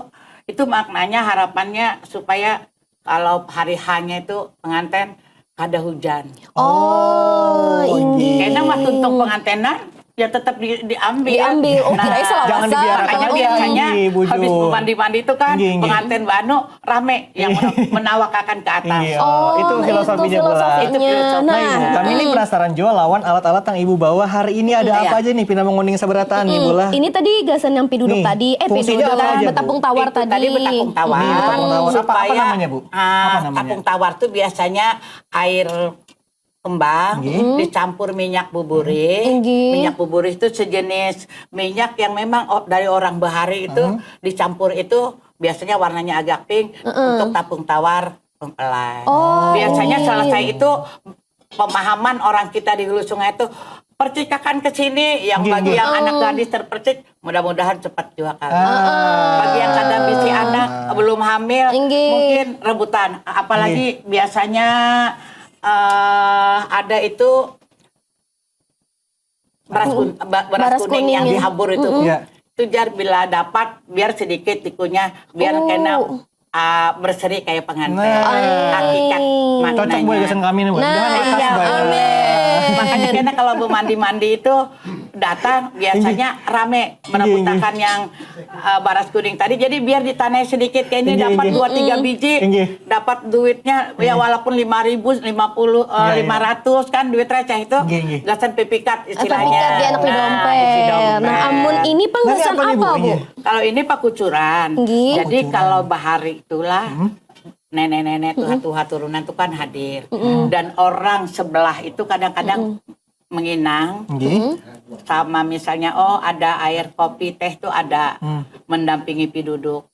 Itu maknanya harapannya supaya kalau hari hanya itu pengantin kada hujan. Oh, ini. Kena mah tuntung pengantinan ya tetap di, diambil. Diambil. Oh, kira Nah, selawasa. Jangan dibiarkan. Makanya Oh, biasanya iya, bujur. Habis mandi-mandi itu kan Nggih, nggih. Pengantin banu rame yang menawakakan ke atas. Iya, oh, itu filosofinya pula. Itu filosofinya. Itu filosofi. Nah, Nah, ibu, kami ini penasaran juga lawan alat-alat yang ibu bawa hari ini ada Iya. Apa aja nih pina menguning sabarataan nih, Bu lah? Ini tadi gasan yang piduduk Nih, tadi, eh fungsinya piduduk apa aja, Bu? betapung tawar Itu tadi. Tadi betapung tawar. Ini betapung tawar. Apa, apa Supaya, namanya, Bu? ah, Apa namanya? Tapung tawar tuh biasanya air kembang Nggih. Dicampur minyak buburih. Nggih. Minyak buburih itu sejenis minyak yang memang o- dari orang bahari itu dicampur itu biasanya warnanya agak pink untuk tapung tawar mempelai. Oh, Biasanya iya. Selesai itu pemahaman orang kita di Hulu Sungai itu percikakan ke sini yang Nggih, bagi nggih. Yang anak gadis terpercik mudah-mudahan cepat juga kawin. Ah. Bagi yang kada bisi anak belum hamil Nggih. Mungkin rebutan apalagi biasanya eh, ada itu beras, kun- ba- beras Beras kuning yang kuning. Dihabur itu. Iya. Itu jar bila dapat biar sedikit dikunyah biar Oh. Kena ah, berseri kayak pengantin. Nah. Hakikat Cocok buat maknanya. gasan kami nih, Bu. Nah, Jangan lakas, iya, Bu. Amin. Makanya kena kalau mandi-mandi itu datang biasanya rame merebutakan yang uh, baras kuning tadi. Jadi biar ditanai sedikit kayak ini Inggih, dapat inggih. Dua tiga biji, Inggih. Dapat duitnya ya walaupun lima ribu, lima puluh, eh, Iya, iya. Lima ratus kan duit receh itu. Inggih, inggih. Gasan pipikat istilahnya. Pipikat di anak di Nah, dompet. isi dompet. Nah, amun ini pang Nah, ini gasan apa nih, apa, Bu? Bu? Iya. Kalau ini pakucuran. Nggih. Jadi kalau bahari itulah nenek-nenek tuha-tuha turunan tuh kan hadir. Dan orang sebelah itu kadang-kadang menginang Nggih. sama misalnya oh ada air kopi teh tuh ada mendampingi piduduk.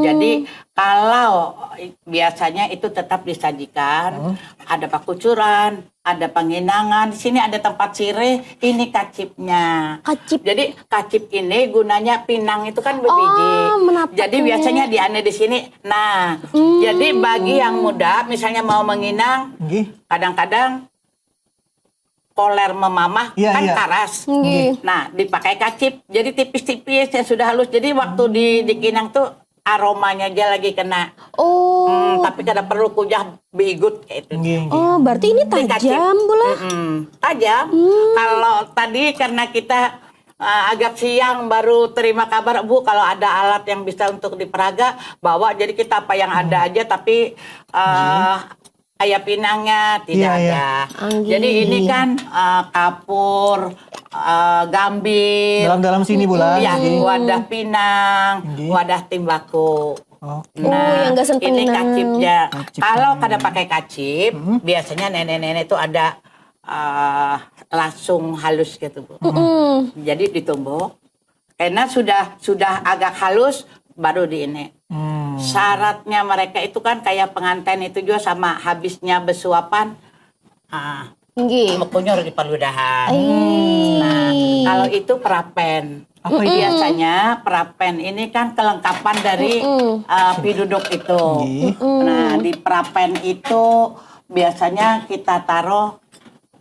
Jadi kalau biasanya itu tetap disajikan ada pakucuran, ada penginangan, di sini ada tempat sirih, ini kacipnya. Kacip. Jadi kacip ini gunanya pinang itu kan berbiji. Oh, menapaknya. Jadi biasanya diane di sini. Nah, jadi bagi yang muda misalnya mau menginang, Nggih. Kadang-kadang koler memamah Iya, kan iya. Karas. Nggih. Nah, dipakai kacip. Jadi tipis-tipis yang sudah halus. Jadi waktu di dikinang tuh aromanya aja lagi kena. Oh. Hmm, tapi kada perlu kunyah bigut kayak itu. Nggih, nggih. Oh, berarti ini Dikacip. Tajam, Bu lah. Mm-mm, tajam. Kalau tadi karena kita uh, agak siang baru terima kabar, Bu, kalau ada alat yang bisa untuk diperaga, bawa. Jadi kita apa yang ada aja, tapi uh, kayak pinangnya tidak Iya, iya. ada. Anggih. Jadi ini kan uh, kapur, uh, gambir, Dalam-dalam sini, Bu lah. ya, Nggih. Wadah pinang, Nggih. Wadah timbako. Oh. Oh, yang gasan Ini penginang. Kacipnya. Kacip. Kalau kada pakai kacip, biasanya nenek-nenek itu ada uh, lasung halus gitu, Bu. Jadi ditumbuk. Karena sudah sudah agak halus, baru di ini. Hmm. Syaratnya mereka itu kan kayak pengantin itu juga sama, habisnya besuapan, ah, Nggih. mekunyur di paludahan. Ih. Nah, kalau itu perapen. Apa itu? Biasanya perapen ini kan kelengkapan dari uh, piduduk itu. Nggih. Nah, di perapen itu biasanya kita taruh,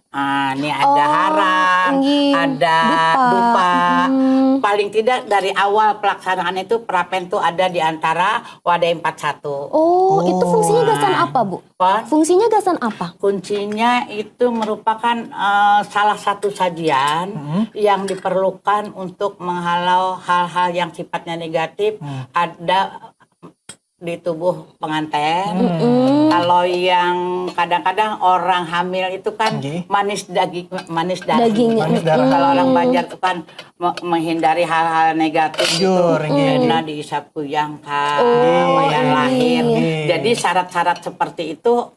ah, ini ada Oh, harang, nggih. Ada Dupa. dupa. Mm. Paling tidak dari awal pelaksanaan itu perapen tuh ada di antara Wadai empat satu. Oh, itu fungsinya gasan apa, Bu? Apa? Fungsinya gasan apa? Kuncinya itu merupakan eh, salah satu sajian Hmm. yang diperlukan untuk menghalau hal-hal yang sifatnya negatif Hmm. ada di tubuh pengantin. Mm-mm. Kalau yang kadang-kadang orang hamil itu kan Nggih. manis daging, manis darah. Dagingnya. Manis darah. Kalau orang Banjar itu kan me- menghindari hal-hal negatif Jujur, itu nggih. Kena diisap kuyang kah, Oh, wayah iya. Lahir. Nggih. Jadi syarat-syarat seperti itu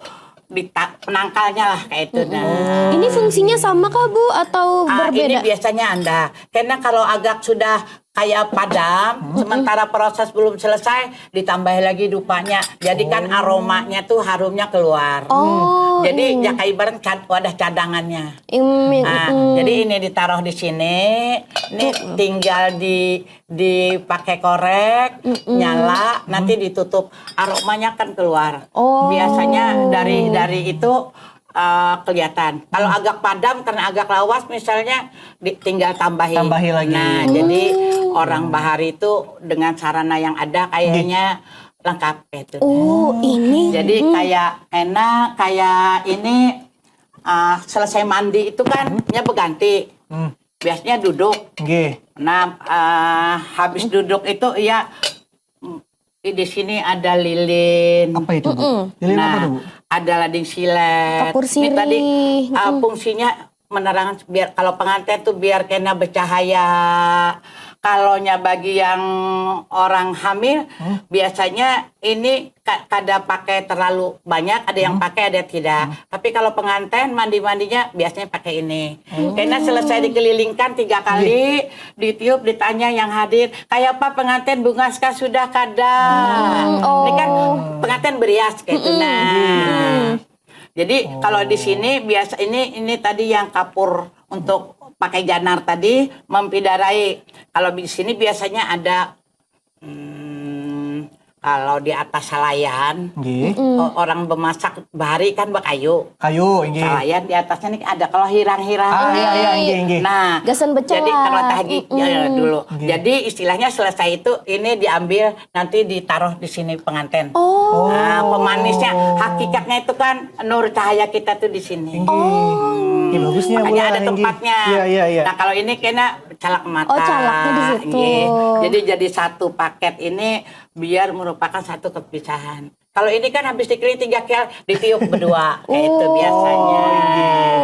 dita- penangkalnya lah kayak itu nah. Ini fungsinya sama kah, Bu, atau Ah, ini berbeda? Biasanya anda, karena kalau agak sudah kayak padam, sementara proses belum selesai, ditambah lagi dupanya. Jadi kan aromanya tuh harumnya keluar. Oh, Jadi iya. Ya kayak ibarat cad- wadah cadangannya. Ini, Nah, mm. Jadi ini ditaruh di sini, ini tinggal di dipakai korek, nyala, nanti ditutup, aromanya kan keluar. Oh. Biasanya dari dari itu uh, kelihatan. Kalau agak padam karena agak lawas misalnya, di- tinggal tambahi. Tambahi lagi. Nah, jadi orang bahari itu dengan sarana yang ada kayaknya lengkap itu. Oh, ini. Jadi kayak enak, kayak ini uh, selesai mandi itu kan dia berganti. Hmm. Biasanya duduk. Nggih. Nah, uh, habis duduk itu ya mm, di sini ada lilin. Apa itu, Bu? Lilin apa Nah, tuh, Bu? Ada lading silet. Kapur Ini tadi sirih. uh, fungsinya menerang biar kalau pengantin tuh biar kena bercahaya. Kalaunya bagi yang orang hamil, biasanya ini ka- kada pakai terlalu banyak, ada yang pakai, ada tidak. Tapi kalau pengantin mandi-mandinya biasanya pakai ini. Karena selesai dikelilingkan tiga kali, ditiup, ditanya yang hadir, kayak apa pengantin bungas kah sudah kada. oh. Ini kan pengantin berias kayak itu. Nah. Jadi kalau di sini biasa ini ini tadi yang kapur untuk pakai janar tadi mempidarai. Kalau di sini biasanya ada hmm, kalau di atas salayan Nggih. o- orang bemasak bahari kan bakayu. Kayu, nggih. Salayan di atasnya nih ada kalau hirang-hirang. Ah, iya, iya, nggih, nggih. Nah, Gasan jadi becelak. terletak lagi ya, dulu. Nggih. Jadi istilahnya selesai itu ini diambil nanti ditaruh di sini pengantin. Oh. Nah, pemanisnya hakikatnya itu kan nur cahaya kita tuh di sini. Nggih. Ya, bagusnya Makanya pula, ada nggih. Tempatnya. Iya, iya, iya. Nah, kalau ini kena calak mata. Oh, calaknya di situ. Nggih. Jadi jadi satu paket ini biar merupakan satu kepisahan. Kalau ini kan habis dikeliling tiga kali, ditiup berdua. Kayak itu biasanya.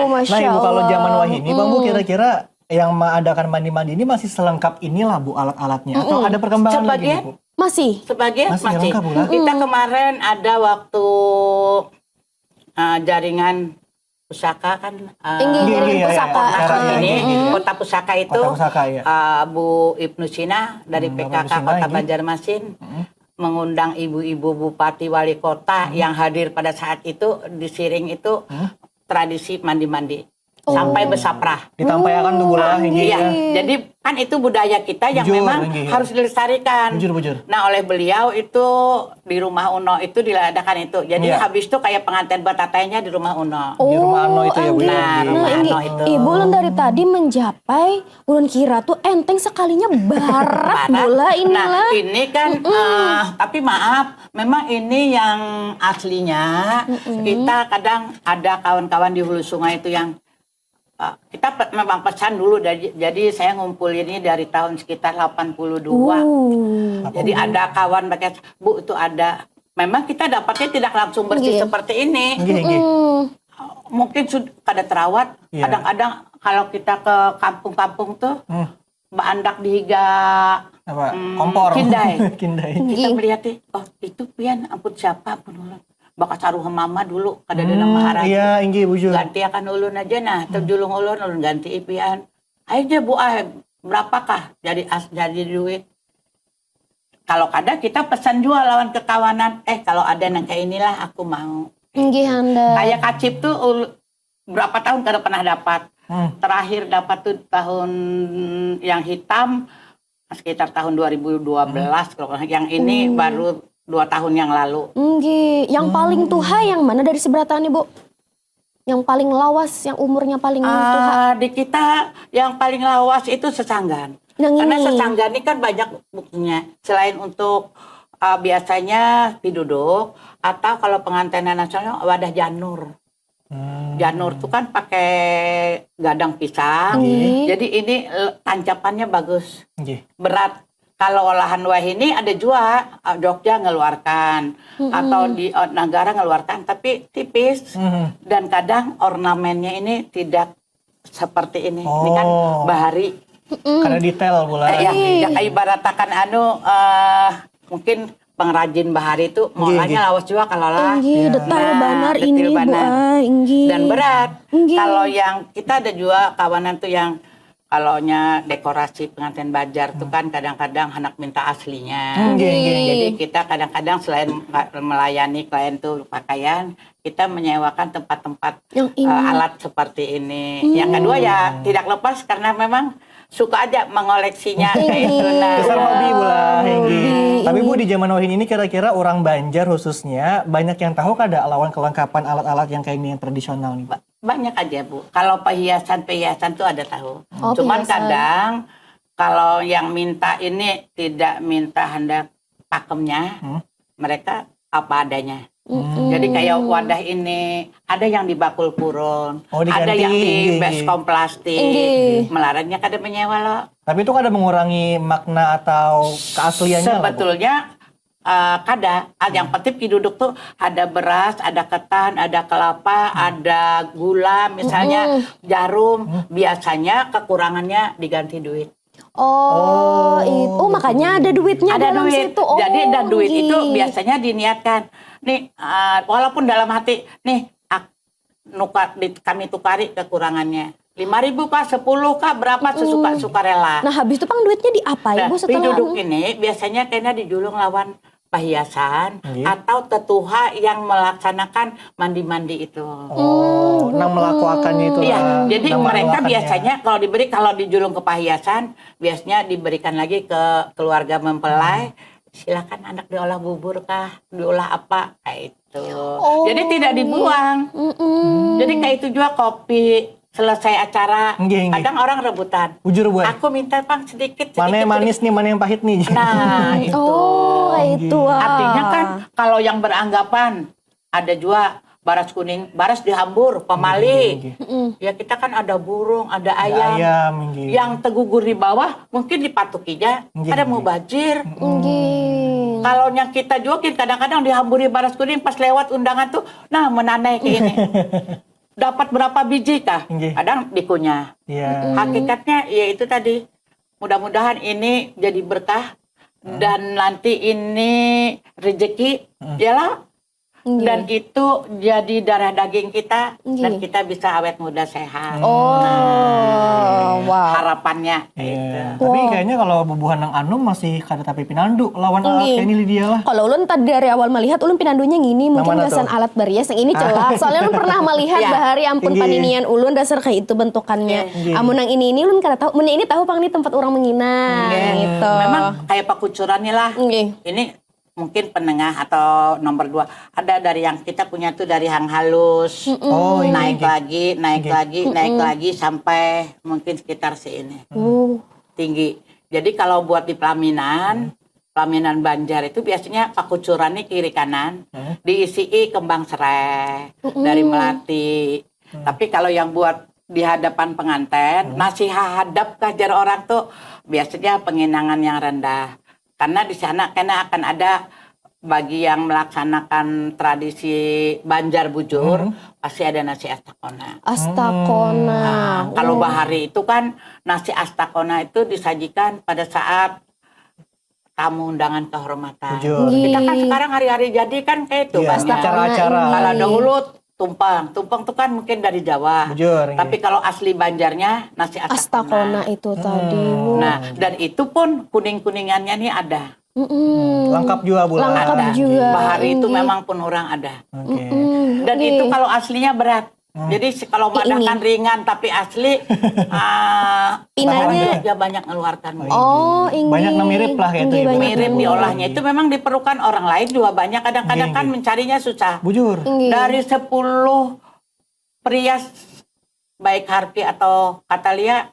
Oh, Masya Nah, Ibu, kalau Allah. Zaman wahini, Bang, Bu, kira-kira yang mengadakan mandi-mandi ini masih selengkap inilah, Bu, alat-alatnya? Atau ada perkembangan lagi, Sebagian Bu? Masih. Sebagian Masih masih. Lengkap, Bu, lah? Kita kemarin ada waktu uh, jaringan pusaka kan uh, Tinggi Iya, dari iya, iya, pusaka. iya. Pusaka, ini iya, iya. Kota Pusaka itu Kota Pusaka, iya. uh, Bu Ibnu Sina dari Hmm, P K K Bapak Ibnu Sina, Kota iya. Banjarmasin mengundang ibu-ibu bupati wali kota yang hadir pada saat itu di Siring itu tradisi mandi-mandi sampai besaprah. Ditampaikan tuh, Bu, lah, ini Iya, ya. Jadi kan itu budaya kita yang Bujur, memang nggih, ya. Harus dilestarikan. Bujur, bujur. Nah, oleh beliau itu di rumah Uno itu diadakan itu. Jadi Iya. Habis itu kayak pengantin batatainya di rumah Uno. Di rumah Anu itu ya, Bu, ya? Nah, Nggih. rumah Nah, Anu ini itu. Ibu ulun dari tadi menjapai, ulun kira tuh enteng sekalinya barat Barat. bola Nah, inilah. Ini kan, eh, tapi maaf, memang ini yang aslinya kita kadang ada kawan-kawan di Hulu Sungai itu yang eh, kita pe- memang pesan dulu dari, jadi saya ngumpul ini dari tahun sekitar delapan puluh dua. Uh. Jadi ada kawan pakai, Bu, itu ada. Memang kita dapatnya tidak langsung bersih Iya. Seperti ini. Nggih, nggih. Hmm. Mungkin sud- kada terawat. Iya. Kadang-kadang kalau kita ke kampung-kampung tuh Hmm. Baandak di higa Apa? Hmm, Kompor. Kindai. Kindai. Kita Nggih. Melihat nih, oh itu pian ampun siapa pun ulun. Baka saruh mama dulu kada ada Hmm, nama harat. Iya, inggih bujur. Ganti akan ulun aja nah, terjulung ulun ulun ganti pian. Aja Bu ah berapakah jadi as jadi duit? Kalau kada, kita pesan jua lawan kekawanan, eh, kalau ada nang kayak inilah, aku mau. Inggih, handap. Kayak kacip tuh ul- berapa tahun kada pernah dapat. Hmm. Terakhir dapat tuh tahun yang hitam, sekitar tahun dua ribu dua belas kalau nggak salah. Yang ini baru dua tahun yang lalu. Inggih, yang paling tuha yang mana dari seberataan, Ibu? Yang paling lawas, yang umurnya paling tuha. Ah, di kita yang paling lawas itu sesanggan. Yang Karena ini. Sesanggan ini kan banyak buktinya. Selain untuk ah, biasanya piduduk atau kalau pengantin nasional wadah janur. Hmm. Janur tuh kan pakai gadang pisang. Inggih. Jadi ini eh, tancapannya bagus, Nggih. berat. Kalau olahan wahini ada jua, eh, Jogja ngeluarkan atau di eh, Nanggara ngeluarkan, tapi tipis Mhm. dan kadang ornamennya ini tidak seperti ini. Ini kan Oh. bahari. Kada detail pula. Eh, ya, ya, ibaratakan anu eh, mungkin pengrajin bahari itu maulahnya Nggih. Lawas jua kalau lah. Inggih, Ya. detail Nah, banar detail ini, Bu. banar. Ah, inggih. Dan berat. Inggih. Kalau yang kita ada jua kawanan tuh yang kalaunya dekorasi pengantin Banjar tuh kan kadang-kadang anak minta aslinya. Nggih, nggih. Jadi kita kadang-kadang selain melayani klien tuh pakaian, kita menyewakan tempat-tempat Yang ini. eh, alat seperti ini. Yang kedua ya tidak lepas karena memang suka aja mengoleksinya kayak itu nah. Dasar hobi pula, inggih. Tapi Bu, di zaman wahini ini kira-kira orang Banjar khususnya banyak yang tahu kada lawan kelengkapan alat-alat yang kayak ini yang tradisional nih, Bu? Ba- Banyak aja, Bu. Kalau perhiasan-perhiasan tuh ada tahu. Oh, Cuman perhiasan. Kadang kalau yang minta ini tidak minta hendak pakemnya, Hmm. mereka apa adanya. Mm-mm. Jadi kayak wadah ini ada yang dibakul purun, Oh, diganti, ada yang di inggih, baskom plastik, Inggih. melarangnya kada menyewa loh. Tapi itu kada mengurangi makna atau keasliannya lah, Bu? Sebetulnya eh, kada. Ah, yang penting piduduk tuh ada beras, ada ketan, ada kelapa, ada gula, misalnya jarum. Biasanya kekurangannya diganti duit. Oh, itu. Oh, makanya ada duitnya Ada dalam duit. situ. Oh, Jadi dan duit itu inggih. Biasanya diniatkan. Nih, eh, walaupun dalam hati, nih, ak- nukar, di- kami tukari kekurangannya. Lima ribu kah, sepuluh kah, berapa sesuka-suka rela. Nah, habis itu pang duitnya diapa, Nah, Ibu, setelah piduduk ini biasanya kena dijulung lawan perhiasan Nggih. atau tetuha yang melaksanakan mandi-mandi itu. Oh, nang melakukannya itu Iya, lah. jadi Nang mereka melakukannya. Biasanya kalau diberi, kalau dijulung ke perhiasan, biasanya diberikan lagi ke keluarga mempelai. Silakan anak diolah bubur kah, diolah apa, kayak itu. Oh. Jadi tidak dibuang. Mm-mm. Jadi kayak itu juga kopi selesai acara, Nggih, nggih. Kadang orang rebutan. Bujur, Bu. Aku minta pang sedikit, sedikit. Mana yang manis nih, mana yang pahit nih? Nah, itu. Oh, kayak itu. Ah. Artinya kan kalau yang beranggapan ada juga baras kuning, baras dihambur, pamali. Nggih, Mm-mm. Ya kita kan ada burung, ada Ada ayam. Ayam, nggih. Yang tegugur di bawah mungkin dipatukinya, Nggih, ada nggih. mubajir. Nggih. Kalau yang kita juga kadang-kadang dihamburi baras kuning pas lewat undangan tuh, nah menanai ke ini. Dapat berapa biji kah? Nggih. Kadang dikunyah. Iya. Hakikatnya ya itu tadi. Mudah-mudahan ini jadi berkah dan nanti ini rezeki, ya lah. Nggih. Dan itu jadi darah daging kita Nggih. Dan kita bisa awet muda sehat. Oh, wow. Harapannya Iya. itu. Tapi Wow. Kayaknya kalau bubuhan nang anu masih kada tapi pinandu lawan alat Nggih. Kayak ini, Lydia lah. Kalau ulun tadi dari awal melihat, ulun pinandunya ngini, mungkin Nang mana gasan tuh? Alat barias yang ini jelas. Soalnya ulun pernah melihat Iya. bahari ampun Nggih. Paninian ulun dasar kayak itu bentukannya. Nggih. Amun nang ini, ini ulun kada tahu. Mun ini tahu pang nih tempat orang menginap Nggih. gitu. Memang kayak pakucuran nih lah. Nggih. Ini mungkin penengah atau nomor dua. Ada dari yang kita punya tuh dari yang halus. Oh, iya, Naik iya. lagi, naik Nggih. lagi, naik lagi sampai mungkin sekitar sini. Uh. Tinggi. Jadi kalau buat di pelaminan, pelaminan Banjar itu biasanya pakucuran nih kiri kanan, Hmm. diisi kembang serai dari melati. Tapi kalau yang buat di hadapan pengantin, masih hadap kajar orang tuh biasanya penginangan yang rendah. Karena di sana kena akan ada bagi yang melaksanakan tradisi Banjar bujur, pasti ada nasi astakona. Astakona. Nah, kalau bahari itu kan nasi astakona itu disajikan pada saat tamu undangan kehormatan. Bujur. Kita kan sekarang hari-hari jadi kan kayak itu Iya, banyak. Acara-acara. Kalau dahulu tumpeng, tumpeng tuh kan mungkin dari Jawa. Bujur, Tapi iya. Kalau asli Banjarnya nasi astakona. Astakona itu tadi. Nah, dan itu pun kuning-kuningannya nih ada. Mm-mm. Lengkap juga bulan. Lengkap Ada. Juga. Bahari itu Inggih. Memang penuh orang ada. Oke. Mm-mm. Dan Inggih. Itu kalau aslinya berat. Jadi kalau Kayak ini. Madahkan ringan tapi asli ah, Pinanya. Dia banyak ngeluarkan. Oh, inggih. Banyak nang mirip lah kayak itu, Inggih, Ibu. Banyak Mirip di nang olahnya itu memang diperlukan orang lain juga banyak. Kadang-kadang Iya, kan iya. Mencarinya susah. Bujur. Inggih. Dari sepuluh perias baik Harvey atau Katalia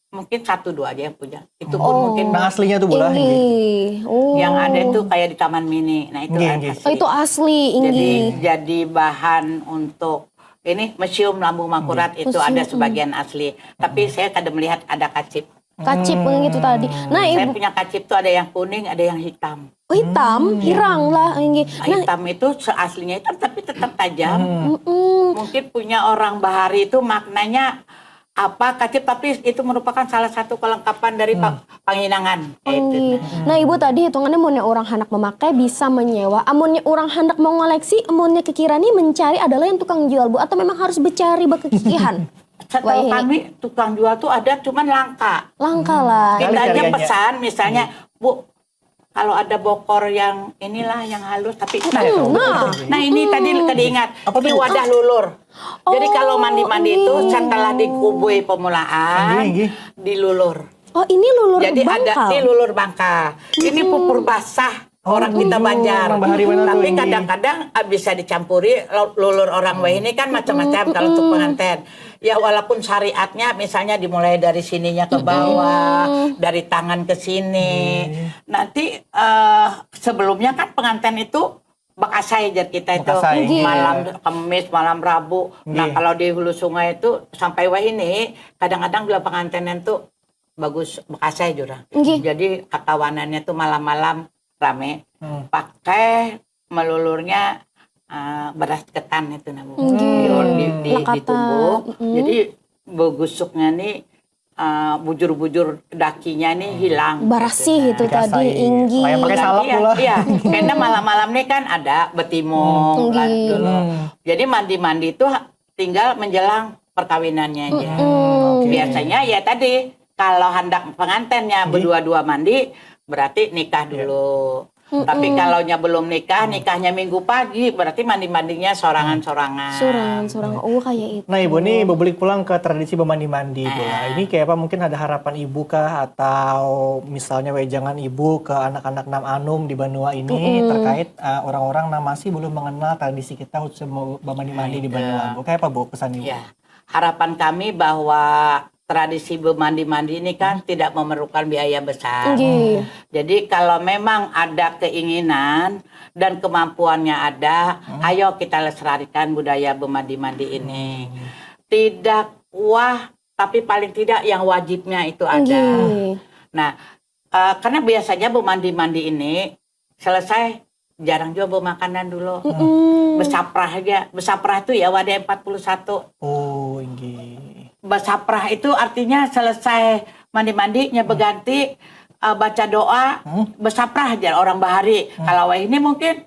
mungkin satu dua aja yang punya. Itu pun Oh. mungkin Nah aslinya tuh bola. Inggih. Oh. Yang ada itu kayak di Taman Mini. Nah itu Inggih, ada inggih. Oh, itu asli, Jadi inggih. Jadi bahan untuk ini museum Lambung Mangkurat itu ada sebagian asli. Tapi saya kada melihat ada kacip. Kacip gitu tadi. Nah, Saya Ibu, punya kacip tuh ada yang kuning, ada yang hitam. oh, hitam, hirang lah, inggih. Nah, hitam itu seaslinya hitam tapi tetap tajam. Mm-mm. Mungkin punya orang bahari itu maknanya apa kacip, tapi itu merupakan salah satu kelengkapan dari pa- panginangan. Itu. Inggih. Nah, Ibu, tadi hitungannya munnya orang hendak memakai bisa menyewa. Amunnya orang hendak mau ngoleksi, amunnya kekira nih mencari adalah yang tukang jual, Bu, atau memang harus becari bekekikihan? Setahu Wah, kami tukang jual tuh ada cuman langka. Langka lah. Kita Cari aja cariannya. Pesan misalnya, Bu, kalau ada bokor yang inilah yang halus tapi hitam. Nah, Nah ini tadi tadi ingat Apa di tuh? Wadah Lulur. Jadi kalau mandi-mandi itu Inggih. Setelah dikubui pemulahan, Inggih, inggih. Dilulur. Oh, ini lulur Jadi bangkal. Ada di lulur bangka. Ini pupur basah orang kita Banjar. Orang bahari mana tuh, Tapi ini? Kadang-kadang ah, bisa dicampuri lo- lulur orang weh ini kan macam-macam kalau untuk pengantin. Ya walaupun syariatnya misalnya dimulai dari sininya ke bawah, dari tangan ke sini. Nanti eh, sebelumnya kan pengantin itu bekasai jar kita itu. Bekasai. Inggih. Malam Kamis, malam Rabu. Nah, Inggih. Kalau di hulu sungai itu sampai wah ini kadang-kadang bila pengantinan tuh bagus bekasai jurang. Inggih. Jadi kakawanannya tuh malam-malam rame. Hmm. Pakai melulurnya eh, beras ketan itu namu. Inggih. Di, di, di, Lekatan. Ditumbuk. Mm-mm. Jadi begusuknya nih eh, bujur-bujur dakinya nih hilang. Barasih itu Dikasai. tadi, inggih. Kayak pakai salep Iya, pula. Iya, karena malam-malam nih kan ada betimung lah Inggih. dulu. Hmm. Jadi mandi-mandi itu ha- tinggal menjelang perkawinannya aja. Mm-mm. Oke. Biasanya ya tadi kalau hendak pengantinnya berdua-dua mandi berarti nikah dulu. Tapi kalau nya belum nikah, nikahnya minggu pagi, berarti mandi-mandinya sorangan-sorangan. Sorangan-sorangan. Oh, kayak itu. Nah, Ibu nih bebulik pulang ke tradisi bermandi-mandi pula. Ini kayak apa, mungkin ada harapan Ibu kah atau misalnya wejangan Ibu ke anak-anak nam anum di banua ini terkait uh, orang-orang yang masih belum mengenal tradisi kita khususnya mau bermandi-mandi di banua. Bu, kayak apa, Bu, pesan Ibu? Ya, harapan kami bahwa tradisi bermandi-mandi ini kan tidak memerlukan biaya besar. Inggih. Jadi kalau memang ada keinginan dan kemampuannya ada, ayo kita lestarikan budaya bermandi-mandi ini. Tidak wah, tapi paling tidak yang wajibnya itu ada. Inggih. Nah, eh, karena biasanya bermandi-mandi ini selesai jarang juga bawa makanan dulu. Besaprah aja. Besaprah tuh ya wadah empat puluh satu. Oh, inggih. Besaprah itu artinya selesai mandi-mandinya berganti eh, baca doa, besaprah aja orang bahari. Kalau wayah ini mungkin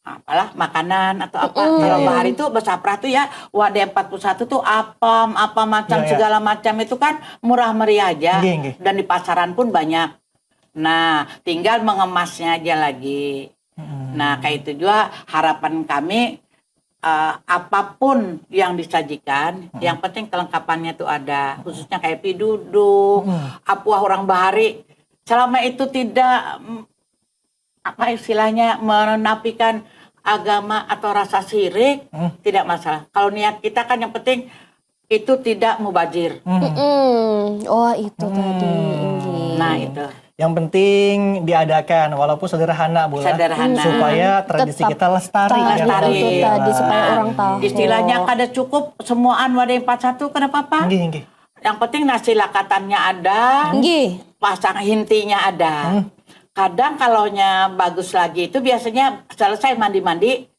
apalah makanan atau apa. Kalau bahari itu besaprah tuh ya wadah empat puluh satu tuh apam, apa macam Ya, ya. Segala macam itu kan murah meriah aja. Inggih, inggih. Dan di pasaran pun banyak. Nah, tinggal mengemasnya aja lagi. Nah, kayak itu juga harapan kami eh, apapun yang disajikan, yang penting kelengkapannya tuh ada. Khususnya kayak piduduk, apuah orang bahari. Selama itu tidak mm, apa istilahnya menafikan agama atau rasa syirik, tidak masalah. Kalau niat kita kan yang penting itu tidak mubazir. Mm-mm. Oh, itu tadi, inggih. Nah, itu. Yang penting diadakan walaupun sederhana, Bu, lah. Sederhana. Supaya tradisi Tetap kita lestari. Lestari Ya, itu Bu. tadi supaya Nah, orang tahu. Istilahnya kada cukup semuaan wadah empat satu, kenapa apa? Inggih, inggih. Yang penting nasi lakatannya ada, Inggih. pasang hintinya ada. Kadang kalau nya bagus lagi itu biasanya selesai mandi-mandi,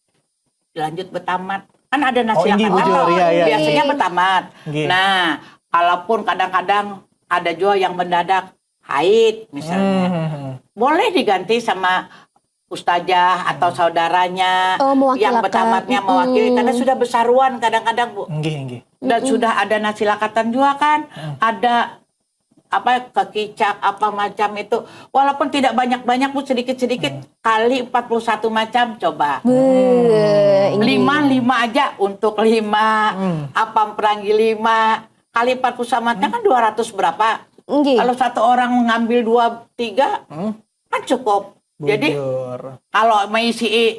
lanjut betamat. Kan ada nasi Oh, inggih, lakatannya, bujur. Iya, iya. Biasanya betamat. Inggih. Nah, kalaupun kadang-kadang ada juga yang mendadak haid misalnya. Hmm. Boleh diganti sama ustazah atau saudaranya Oh, mewakilakan. Yang betamatnya mewakili karena sudah besaruan kadang-kadang, Bu. Inggih, inggih. Dan sudah ada nasi lakatan juga kan, ada apa kekicak apa macam itu, walaupun tidak banyak-banyak pun sedikit-sedikit kali empat puluh satu macam coba. Beuh, ini. Lima, lima aja untuk lima, apam perangi lima kali empat puluh satu macam kan dua ratus berapa? Nggih. Kalau satu orang ngambil dua tiga kan cukup. Jadi Bujur. kalau mengisi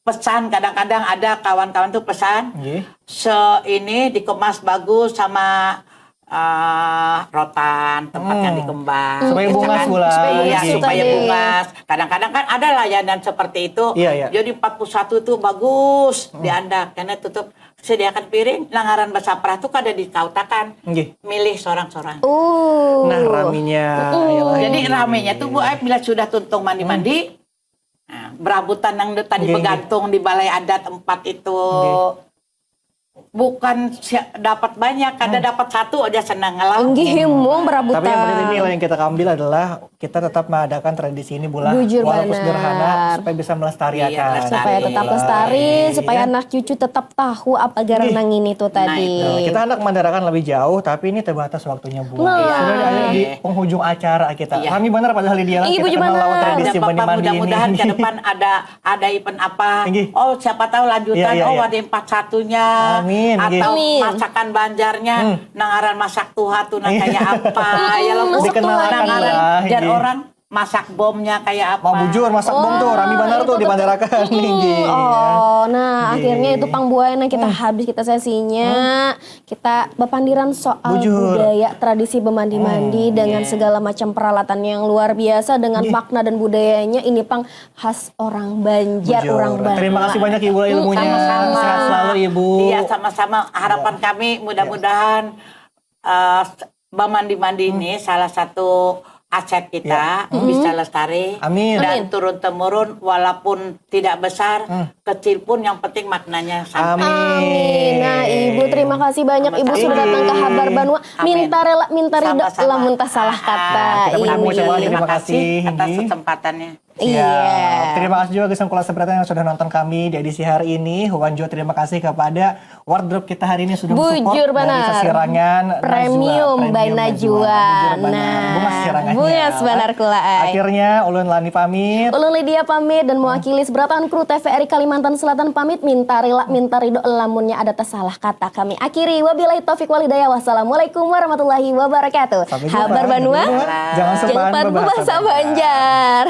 pesan, kadang-kadang ada kawan-kawan tuh pesan Nggih. se ini dikemas bagus sama eh, rotan, tempat yang dikembang. Supaya bungas Misalkan, pula. Iya, Itu supaya tadi. Bungas. Kadang-kadang kan ada layanan seperti itu. Iya, iya. Jadi empat puluh satu tuh bagus diandak karena tutup sediakan piring, nang ngaran basaprah tuh kada dikautakan. Nggih. Milih seorang-seorang. Uh. Nah, raminya. Ayolah. Jadi ramenya tuh Bu Aib bila sudah tuntung mandi-mandi, nah, berabutan yang tadi Nggih, begantung di balai adat empat itu. Bukan si- dapat banyak, kada dapat satu aja senang lah. Nggih, himung berabutan. Tapi yang penting ini lah yang kita ambil adalah kita tetap mengadakan tradisi ini, Bula. Bujur Walaupun banar. Sederhana, supaya bisa melestariakan. Iya, melestari. Supaya tetap lestari, supaya anak cucu tetap tahu apa garang nang ini tuh tadi. Nah, kita hendak mandarakan lebih jauh, tapi ini terbatas waktunya, Bu. Nah. Sudah ada di penghujung acara kita. Iya. Rami benar padahal Lydia lah, Iya, kita bujur kenal lawan banar. tradisi Tidak apa-apa, mandi-mandi ini. Mudah-mudahan ke depan ada ada event apa. Nggih. Oh, siapa tahu lanjutan. Iya, iya, Oh, iya. ada empat satunya. Amin, nggih. Atau Amin. masakan Banjarnya. Nang ngaran masak tuha tuh nang Iya. kayak apa. Ya lo Masak Bu. Dikenalkan Nang ngaran lah, jar nggih. Orang masak bomnya kayak apa. Mau bujur, masak bom tuh, rami benar tuh di bandarakan. Nggih. Oh, nah Nggih. akhirnya itu pang buai nah kita habis kita sesinya. Kita berpandiran soal Bujur. Budaya tradisi bermandi-mandi dengan segala macam peralatan yang luar biasa dengan makna dan budayanya ini pang khas orang Banjar, Bujur. orang Banjar. Terima kasih banyak Ibu ilmunya. Sama-sama. Sehat selalu Ibu. Iya, sama-sama. Harapan kami mudah-mudahan eh, bamandi-mandi ini salah satu aset kita bisa lestari Amin. dan turun temurun walaupun tidak besar, kecil pun yang penting maknanya sampai. Amin. Nah, Ibu terima kasih banyak Ibu sudah datang ke Habar Banua. Amin. Minta rela, minta ridho Sama-sama. lamun tasalah kata. Kita Ini. mengucapkan terima Terima kasih kasih. atas Nggih. kesempatannya. Siap. Iya. Terima kasih juga Gesang Kula Seberatan yang sudah nonton kami di edisi hari ini. Huan juga terima kasih kepada wardrobe kita hari ini sudah Bujur mensupport dari banar. Sasirangan Najwa, Premium by Premium Najwa. Bujur banar. Nah, Bungas sirangannya. bungas banar kula, ai. Akhirnya ulun Lani pamit. Ulun Lydia pamit dan mewakili Seberatan Kru T V R I Kalimantan Selatan pamit minta rela, minta ridho lamunnya ada tersalah kata kami. Akhiri, wabillahi taufik wal hidayah. Wassalamualaikum warahmatullahi wabarakatuh. Sampai jumpa. Habar Banua. Jangan lupa Jangan lupa berbahasa berbahasa Banjar.